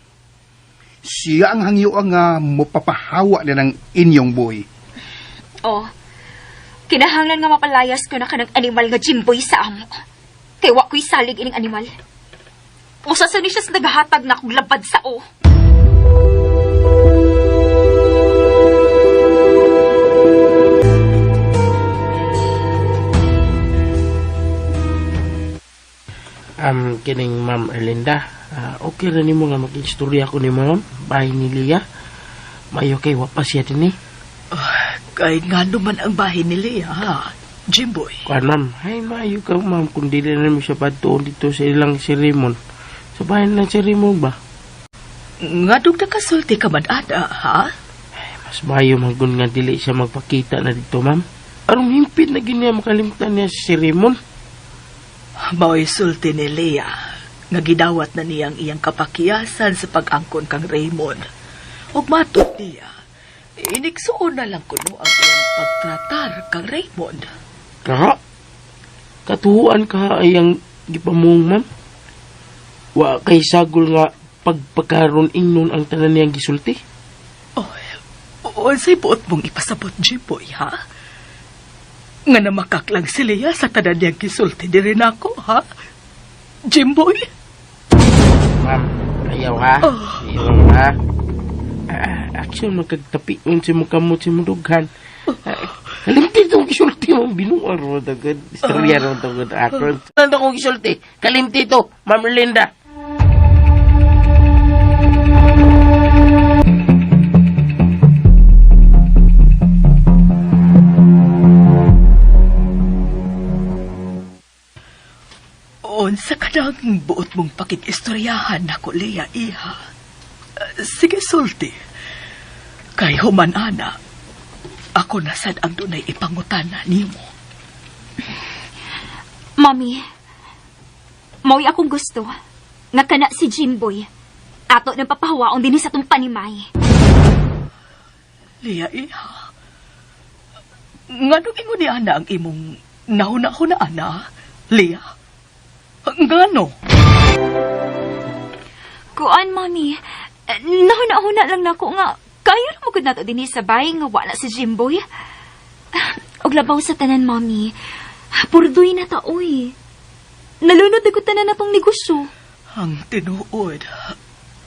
Siya ang hangyo ang mopapahawa na ng inyong boy. Oh, kinahanglan nga mapalayas ko na kanang animal nga Jimboy sa amo. Kay wa ko'y salig ining animal. Usa sa ni siya sa naghatag na akong labad sa o. Kining Ma'am Erlinda, okay ra nimo nga mag-istorya ko ni Ma'am, bahay ni Lia. Mayo kay wa pa siya dinhi. Kahit nga naman ang bahay ni Lia, ha? Jimboy? Kuan, ma'am. Ay, maayo ka, ma'am. Kung dili na namin siya patuon dito sa ilang si Raymond. Sa bahay lang si Raymond ba? Ngadog na kasulti ka man, ada, ha? Ay, mas maayo man gun nga dili siya magpakita na dito, ma'am. Arong himpit na gini makalimtan niya si Raymond. Mao'y sulti ni Lea nga gidawat na niyang iyang kapakiyasan sa pag-angkon kang Raymond. Ug matod niya, iniksuon na lang kuno ang iyang pagtratar kang Raymond. Kaha? Katuhuan ka ay ang gipamuong, ma'am. Wa kay sagol nga pagpagkaroon ingnon ang tanan niyang gisulti. Oh, unsay buot mong ipasabot, Jimboy, ha? Nga namakaklang si Lea sa tanan niyang gisulti diri nako, ha? Jimboy? Ma'am, ayaw ha? Oh. Ayaw ha? Action, magkagtapi si mukha mo si mudughan. Kalimti itong gisulti mo, binuang ro tagod. Istorya ro tagod akron. Ano akong gisulti? Kalimti ito, Ma'am Linda. Unsa ka nang buot mong pakig-istoryahan nako, Lea, iha. Sige, sulti. Kay human ana, ako nasad ang dunay ipangutana nimo. Mami, mao'y akong gusto nga kana si Jimboy. Ato nang papahawaon dinhi sa tong panimay. Lea, iha. Nganong ingon ni ana ang imong nahuna-huna, ana, Lea? Ngano? Kuan, Mami. Nahuna-huna lang nako nga kayo ra magud nato dinhi sa bay nga wala si Jimboy. Og labaw sa tanan, Mami. Purduy na ta, oy. Nalunod na gud tanan natong negosyo. Ang tinuod,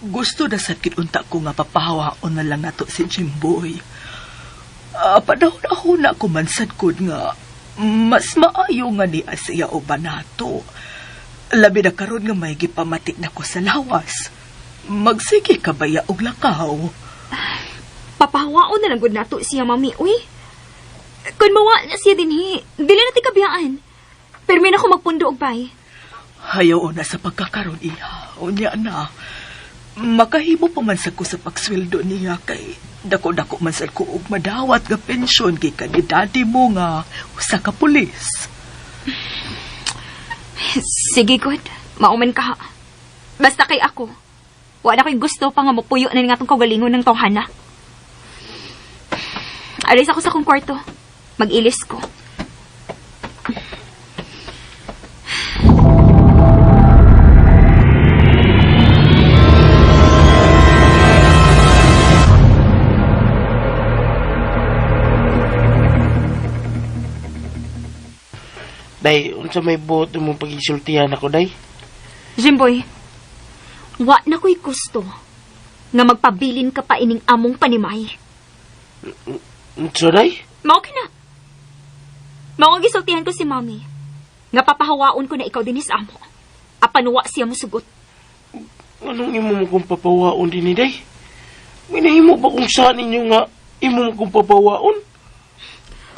gusto na sad gid unta ko nga papahawaon na lang nato si Jimboy. Panahon-ahon na ko man sad gud nga mas maayo nga ni siya o banato. Labi na karon nga may gipamati na ko sa lawas. Magsige ka baya og lakaw? Papahawaon na lang gud nato siya, Mami, uy. Kun mawa na siya dinhi, dili na ti kabiyaan. Pero may na ko magpundo og bay. Hayaw na sa pagkakaroon, iha. Unya na. Makahimo pa man sa ko sa pagsweldo niya kay dako-dako man sa ko og madawat nga pensyon gikan ni daddy mo nga usa ka pulis. Sige, good. Mauman ka. Basta kay ako. Wala ko'y gusto pa nga mapuyo na nga itong kaugalingon ng tawhana. Alis ako sa kong kwarto. Mag-ilis ko. Day, unsa may buot mong pagisultihan ako, Day? Jimboy, wa na ko'y gusto nga magpabilin ka pa ining among panimay. Unsa, Day? Mao ka na. Mao ang gisultihan ko si Mami. Nga papahawaon ko na ikaw din sa amo. Apan wa siya mosugot. Anong imo mo kong papawaon din ni Day? Minahimo ba kung saan ninyo nga imo mo kong papawaon?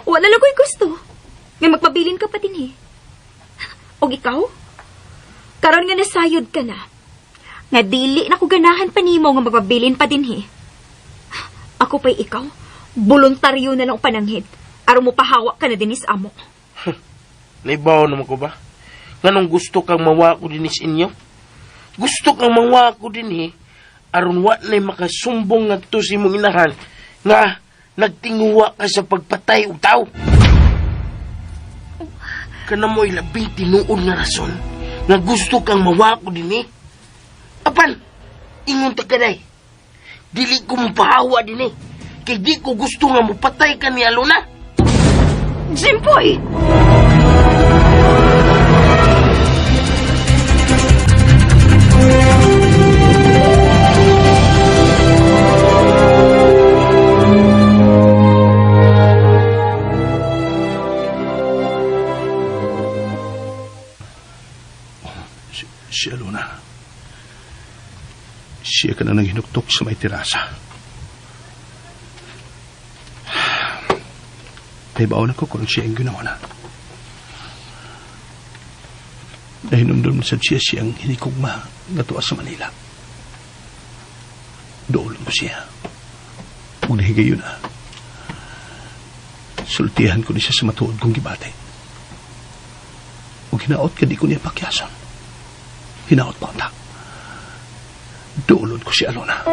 Wala lang ko'y gusto. Nga magpabilin ka pa din eh. Og ikaw? Karon nga nasayod ka na. Nga dili na ko ganahan pa nimo nga magpabilin pa din eh. Ako pa'y ikaw, voluntaryo na lang pananghid. Aron mo pahawa ka na din sa amo. Naibaw naman ko ba? Nganong gusto kang mawako din is inyo? Gusto kang mawako din eh. Aron wa na'y makasumbong ngadto sa imong inahan nga nagtinguwa ka sa pagpatay og tao. Kana mo'y labing tinuod nga rason nga gusto kang mawako din eh. Apan, ingon ta kaday. Dili ko mapahawa din eh. Kay di ko gusto nga mopatay ka ni Alona. Jimboy! Si Alona. Siya ka na nanghinuktok sa may terasa. Naibaon ako kung siya ang ginawa na. Nahinumdum sa siya siyang hinikugma nga tuwa sa Manila. Doolon ko siya. Ug nahigayon na. Sultihan ko ni siya sa matuod kong gibati. Ug hinaot ka di ko niya pakyason. Hinaot pa unta. Doolon ko si Alona.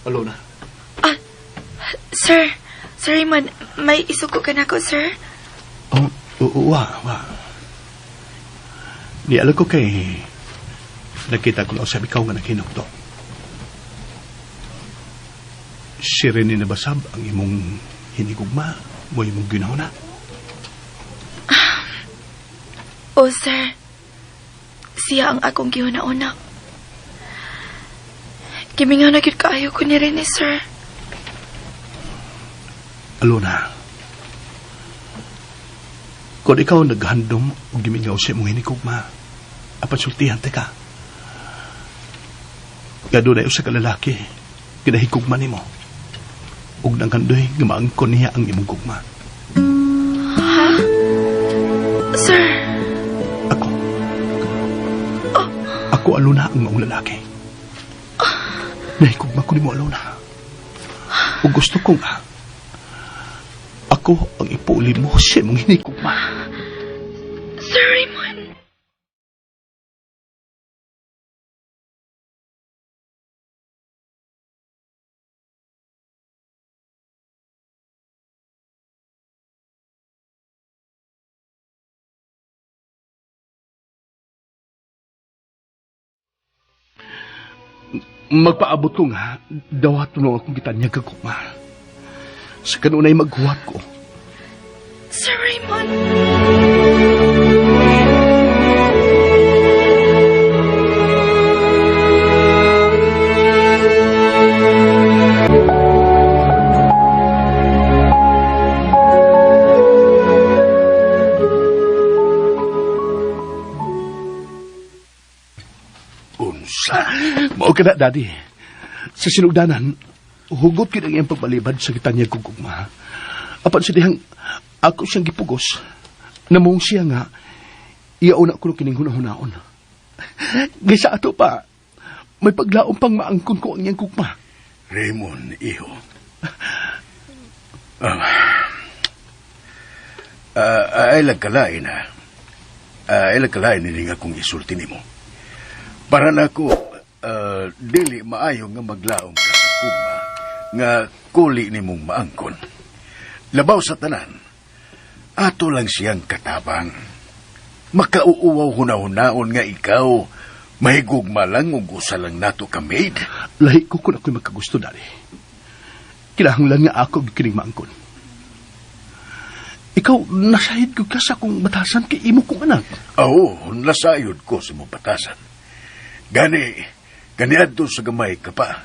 Alona. Ah, sir, Sir Raymond, may isugo ka na ko, sir? Oh, wa, wa. Di alam ko kay nakita ko lang sa ikaw nga nakinukto. Si Rene Nabasab ang imong hinigugma mo imong ginahuna. Oh, sir. Siya ang akong gihuna-una. Gimingaw na gyud kaayo ko ni Rene, sir. Alona, kung ikaw naghandom o gimingaw sa imong hinigugma, apan sultihan te ka. Nga doon ay usa ka lalaki, kinahigugma nimo. Ug nanghandoy nga maangkon niya ang imong gugma. Ha? Sir? Ako. Ako, Alona, ang maong lalaki. Nahigugma ko nimo, Alona. Ug gusto ko nga, ako ang ipuli mo sa imong hinigugma. Sir Raymond. Magpaabot ko nga, dawat mo akong gitanya kagugma. Sa kanunay maghuwat ko. Sir Raymond! Unsa? Mao ka na, Daddy. Sa sinugdanan, hugot kid ang iyang pagbalibad sa gitanya kong gugma. Apan sa dihang ako siyang gipugos, namong siya nga, iyauna ko kining hunahunaon. Gaysa ato pa, may paglaom pang maangkon ko ang iyang gugma. Raymond, iho. Ay lagkalain ha. Ay lagkalain ini nga kung isulti nimo. Para nako, dili maayo nga maglaom ka sa gugma nga kuli nimong maangkon. Labaw sa tanan, ato lang siyang katabang. Makauuwaw hunahunaon nga ikaw, mahigugma lang ug usa lang nato ka maid. Lahi ko kung ako'y magkagusto, Daddy. Kinahanglan nga ako kining maangkon. Ikaw, nasayod ko ka sa akong batasan kay imo kong anak. Oo, nasayod ko sa imong batasan. Gani, kaniadto sa gamay ka pa,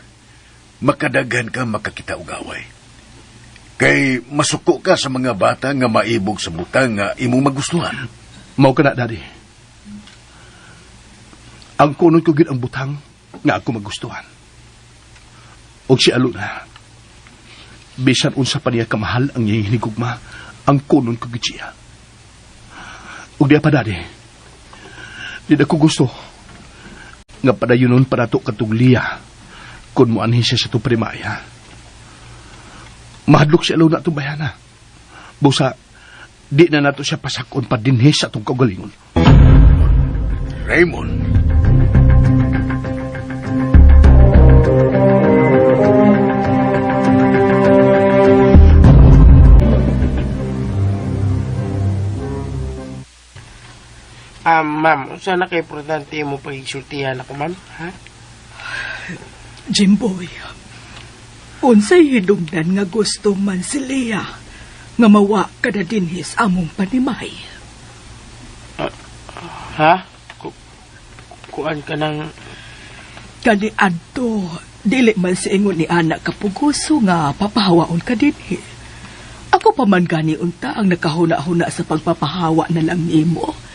makadaghan ka makakita og away. Kay masuko ka sa mga bata nga maibog sa butang nga imong magustuhan. Mao ka na, Daddy. Ang kunon ko gid ang butang nga ako magustuhan. Og si Alona, bisan unsa pa niya kamahal ang iyang hinigugma, ang kunon ko gid siya. Og diya pa, Daddy, di na ko gusto nga padayonon pa nato katong Lia kung moanhin siya sa itong primaya. Mahadlok si Alona itong bayana. Busa, di na nato siya pasakon pa dinhi sa itong kaugalingon. Raymond. Ma'am, unsa na kay importante mo pag-isultihan ako, ma'am? Ha? Jimboy, unsay hinungdan nga gusto man si Leah nga mawa ka na dinhi sa among panimay? Ha? Kuan ka ng... Kani adto, dili man si ingon ni anak kapugoso nga papahawaon ka dinhi. Ako pa man gani unta ang nakahuna-huna sa pagpapahawa na lang nimo.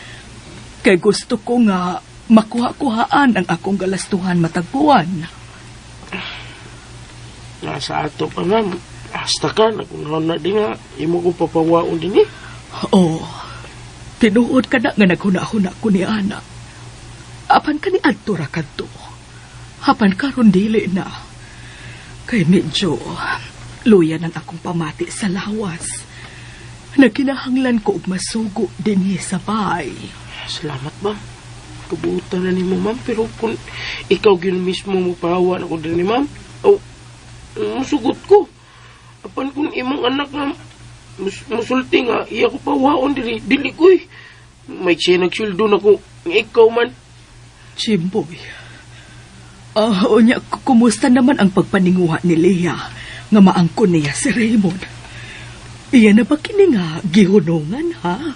Kay gusto ko nga makuha-kuhaan ang akong galastuhan matag buwan. Nasa ato pa, ma'am. Hasta ka, nagunahon na din nga. Imo kong papawaon din eh. Oo. Tinuod ka na nga naghuna-huna ko ni Ana. Apan ka ni adto ra kadto. Apan karon dili na. Kay medyo luya ng akong pamati sa lawas. Nagkinahanglan ko og masugo dinhi sa bahay. Salamat, ma'am. Kabuutan na nimo, ma'am. Pero kung ikaw gyud mismo mo pahawa na ko din ni ma'am, oh, musugot ko. Apan kung imong anak nga musulti nga, iya ko pahawaon diri, dili ko eh. May siya nagsuldo na ko, nga ikaw man. Jimboy. Unya, kumusta naman ang pagpaninguha ni Leah nga maangkon niya si Raymond? Iya na ba kini nga gihunungan, ha?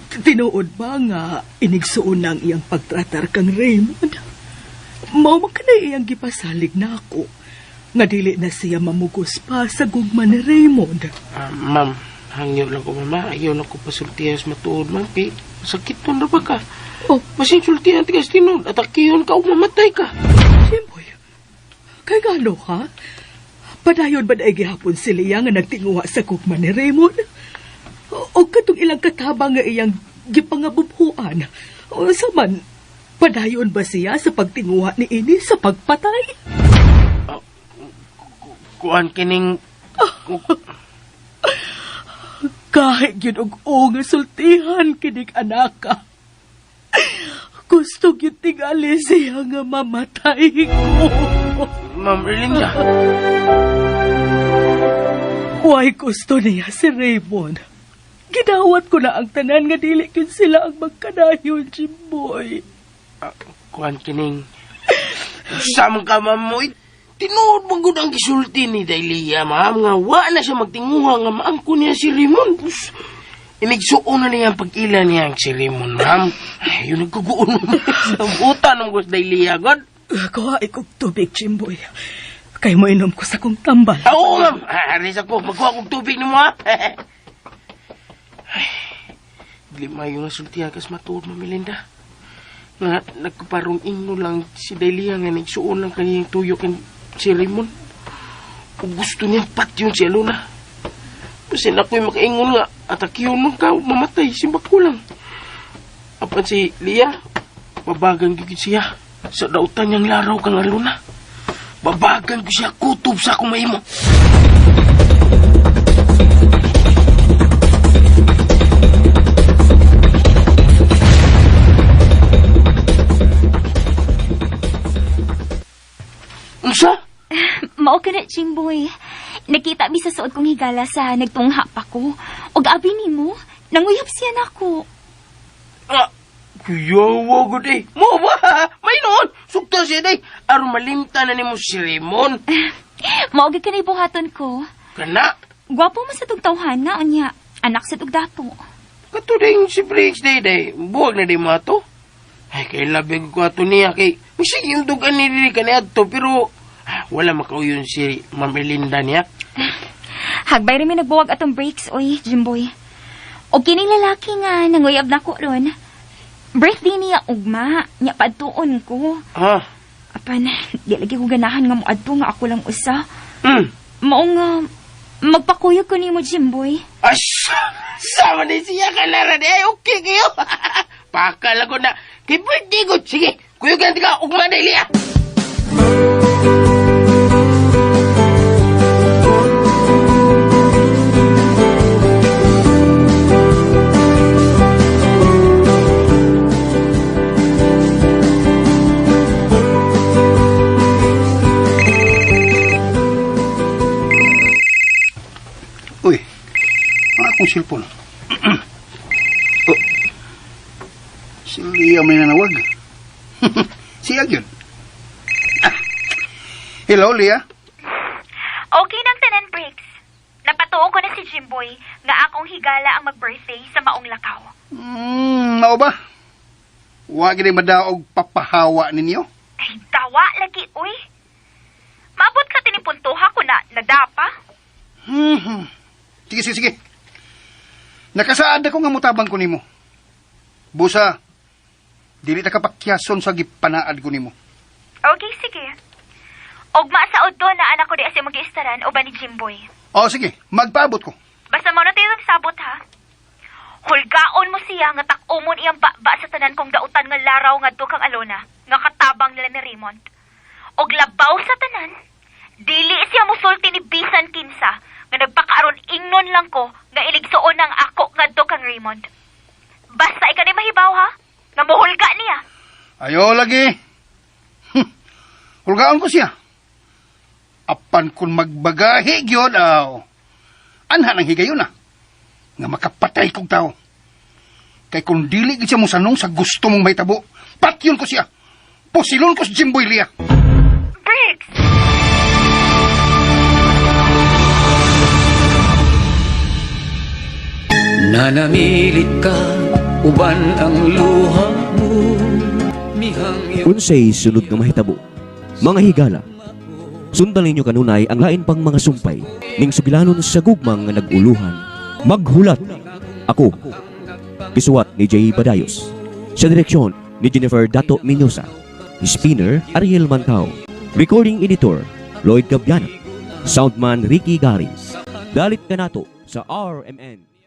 Tinuod ba nga inigsuon na ang iyang pagtratar kang Raymond? Mao man kanay iyang gipasalig na ako nga dili na siya mamugos pa sa gugma ni Raymond. Ma'am, hangyo lang ko, mama. Ayaw na ko pasultihan sa matuod, ma'am. Kay sakit na ba ka? Oh. Masin sultihan tigas tinuod. Atakiyon ka o mamatay ka. Jimboy, kay gano ha? Padayon ba na gihapon si Leah nga nagtinguha sa gugma ni Raymond? O katong ilang katabang nga iyang gipangabubhuan? O sa man, padayon ba siya sa pagtinguha ni ini sa pagpatay? Kuan kining... Kahit yun og o nga sultihan kinig anaka. Gusto gyud tingali siya nga mamatay ko. Ma'am Erlinda. Why gusto niya si Raymond? Gidawat ko na ang tanan nga dili gyud sila ang magkanayon, Jimboy. Kuan kining... Sa man ka, ma'am mo, tinuod man gud ang gisulti ni Dailia, ma'am, nga wa na siya magtinguha nga maangko niya si Raymond. Pus, inigsuon na niya ang pag-ila niya ang si Raymond, ma'am. Ay, yun nagkuguon mo. Sa buta ng gusto Dailia, God. Kuha ikog tubig, Jimboy. Kay mo inom ko sa kong tambal. Oo, ma'am. Aris ako. Magkuha kong tubig nimo, ha? Ay, dili maayo nga sultihan kas matuod, Ma'am Melinda. Nga, nagkaparong ingno lang si Dailia nga nagsuon lang kaniyang tuyo kan si Raymond. Ug gusto niyang patyon si Alona. Basin ako'y makaingon nga, atakiyon man ka, mamatay, simbak ko lang. Apan si Lia, babagan gyud siya sa dautan niyang laraw kang Alona. Babagan ko siya kutob sa akong mahimo. Unsa? Mao ka na, Jimboy. Nakita mi sa suod kong higala sa nagtungha pa ko. Og abi nimo, nanguyab siya nako. Kuyawa gud eh. Mo ba? May noon. Sugta siya day. Aron malimta na nimo si Raymond. Mao gid kanay buhaton ko. Kana. Gwapo mo sa tugtawhan na unya. Anak sa tugdato. Kato ding si Briggs day day. Buwag na day mo ato. Ay, kay labi ko ato niya kay misig yung dugan ni diri kaniadto pero wala makauyon si Ma'am Melinda niya. Hagbay rin mi nagbuwag atong breaks, oy, Jimboy. Og kining lalaki nga nanguyab na ko ron. Birthday niya ugma, nya padtuon ko. Apan, di lagi ko ganahan nga moadto nga ako lang usa. Mao nga magpakuyog ko nimo, Jimboy. As, sama ni siya ka na rin. Ay, okay kayo. Pakala ko na. Kay birthday ko. Sige, kuyugan ka ugma dahil niya. Uy, ang akong cellphone. Oh. Si Leah may nanawag. Siya yun. Hello, Leah. Okay nang tanan, Briggs. Napatuo ko na si Jimboy nga akong higala ang mag-birthday sa maong lakaw. Mao ba? Wa gini madaog papahawa ninyo? Ay, dawa lagi, uy. Maabot ka tinipuntuha ko na nadapa. Sige, sige, sige. Nakasaad ako nga mutabang ko nimo. Busa, Dili ta kapakyason sa gipanaad ko nimo. Okay, sige. Ugma sa udto na anak ko di asi mag-istaran uban ni Jimboy. O sige, magpaabot ko. Basta mo na tayo nagsabot ha. Hulgaon mo siya nga tak-umon iyang baba sa tanan kong dautan nga laraw ngadto kang Alona, nga katabang nila ni Raymond. Og labaw sa tanan, dili siya musulti ni bisan kinsa nga nagpakaaron ingnon lang ko nga iligsuon ang ako ngadto kang Raymond. Basta ikaw ni mahibaw ha, nga muhulga niya. Ayo lagi. Hulgaon ko siya. Apan kung magbagahi gyud aw. Anha nang higayon na. Nga makapatay kog tao. Kay kung dili gid siya mosanong sa gusto mong mahitabo, patyon ko siya. Pusilon ko si Jimboy Lia. Briggs! Nanamilit ka uban ang luha mo. Mihangyo. Unsay sunod nga mahitabo? Mga higala, sundan ninyo kanunay ang lain pang mga sumpay ning sugilanon sa gugmang nga nag-uluhan. Maghulat ako. Gisuwat ni Jay Badayos. Sa direksyon ni Jennifer Dato Minosa. Spinner Ariel Mantao. Recording editor Lloyd Gabiana. Soundman Ricky Garin. Dalit kanato sa RMN.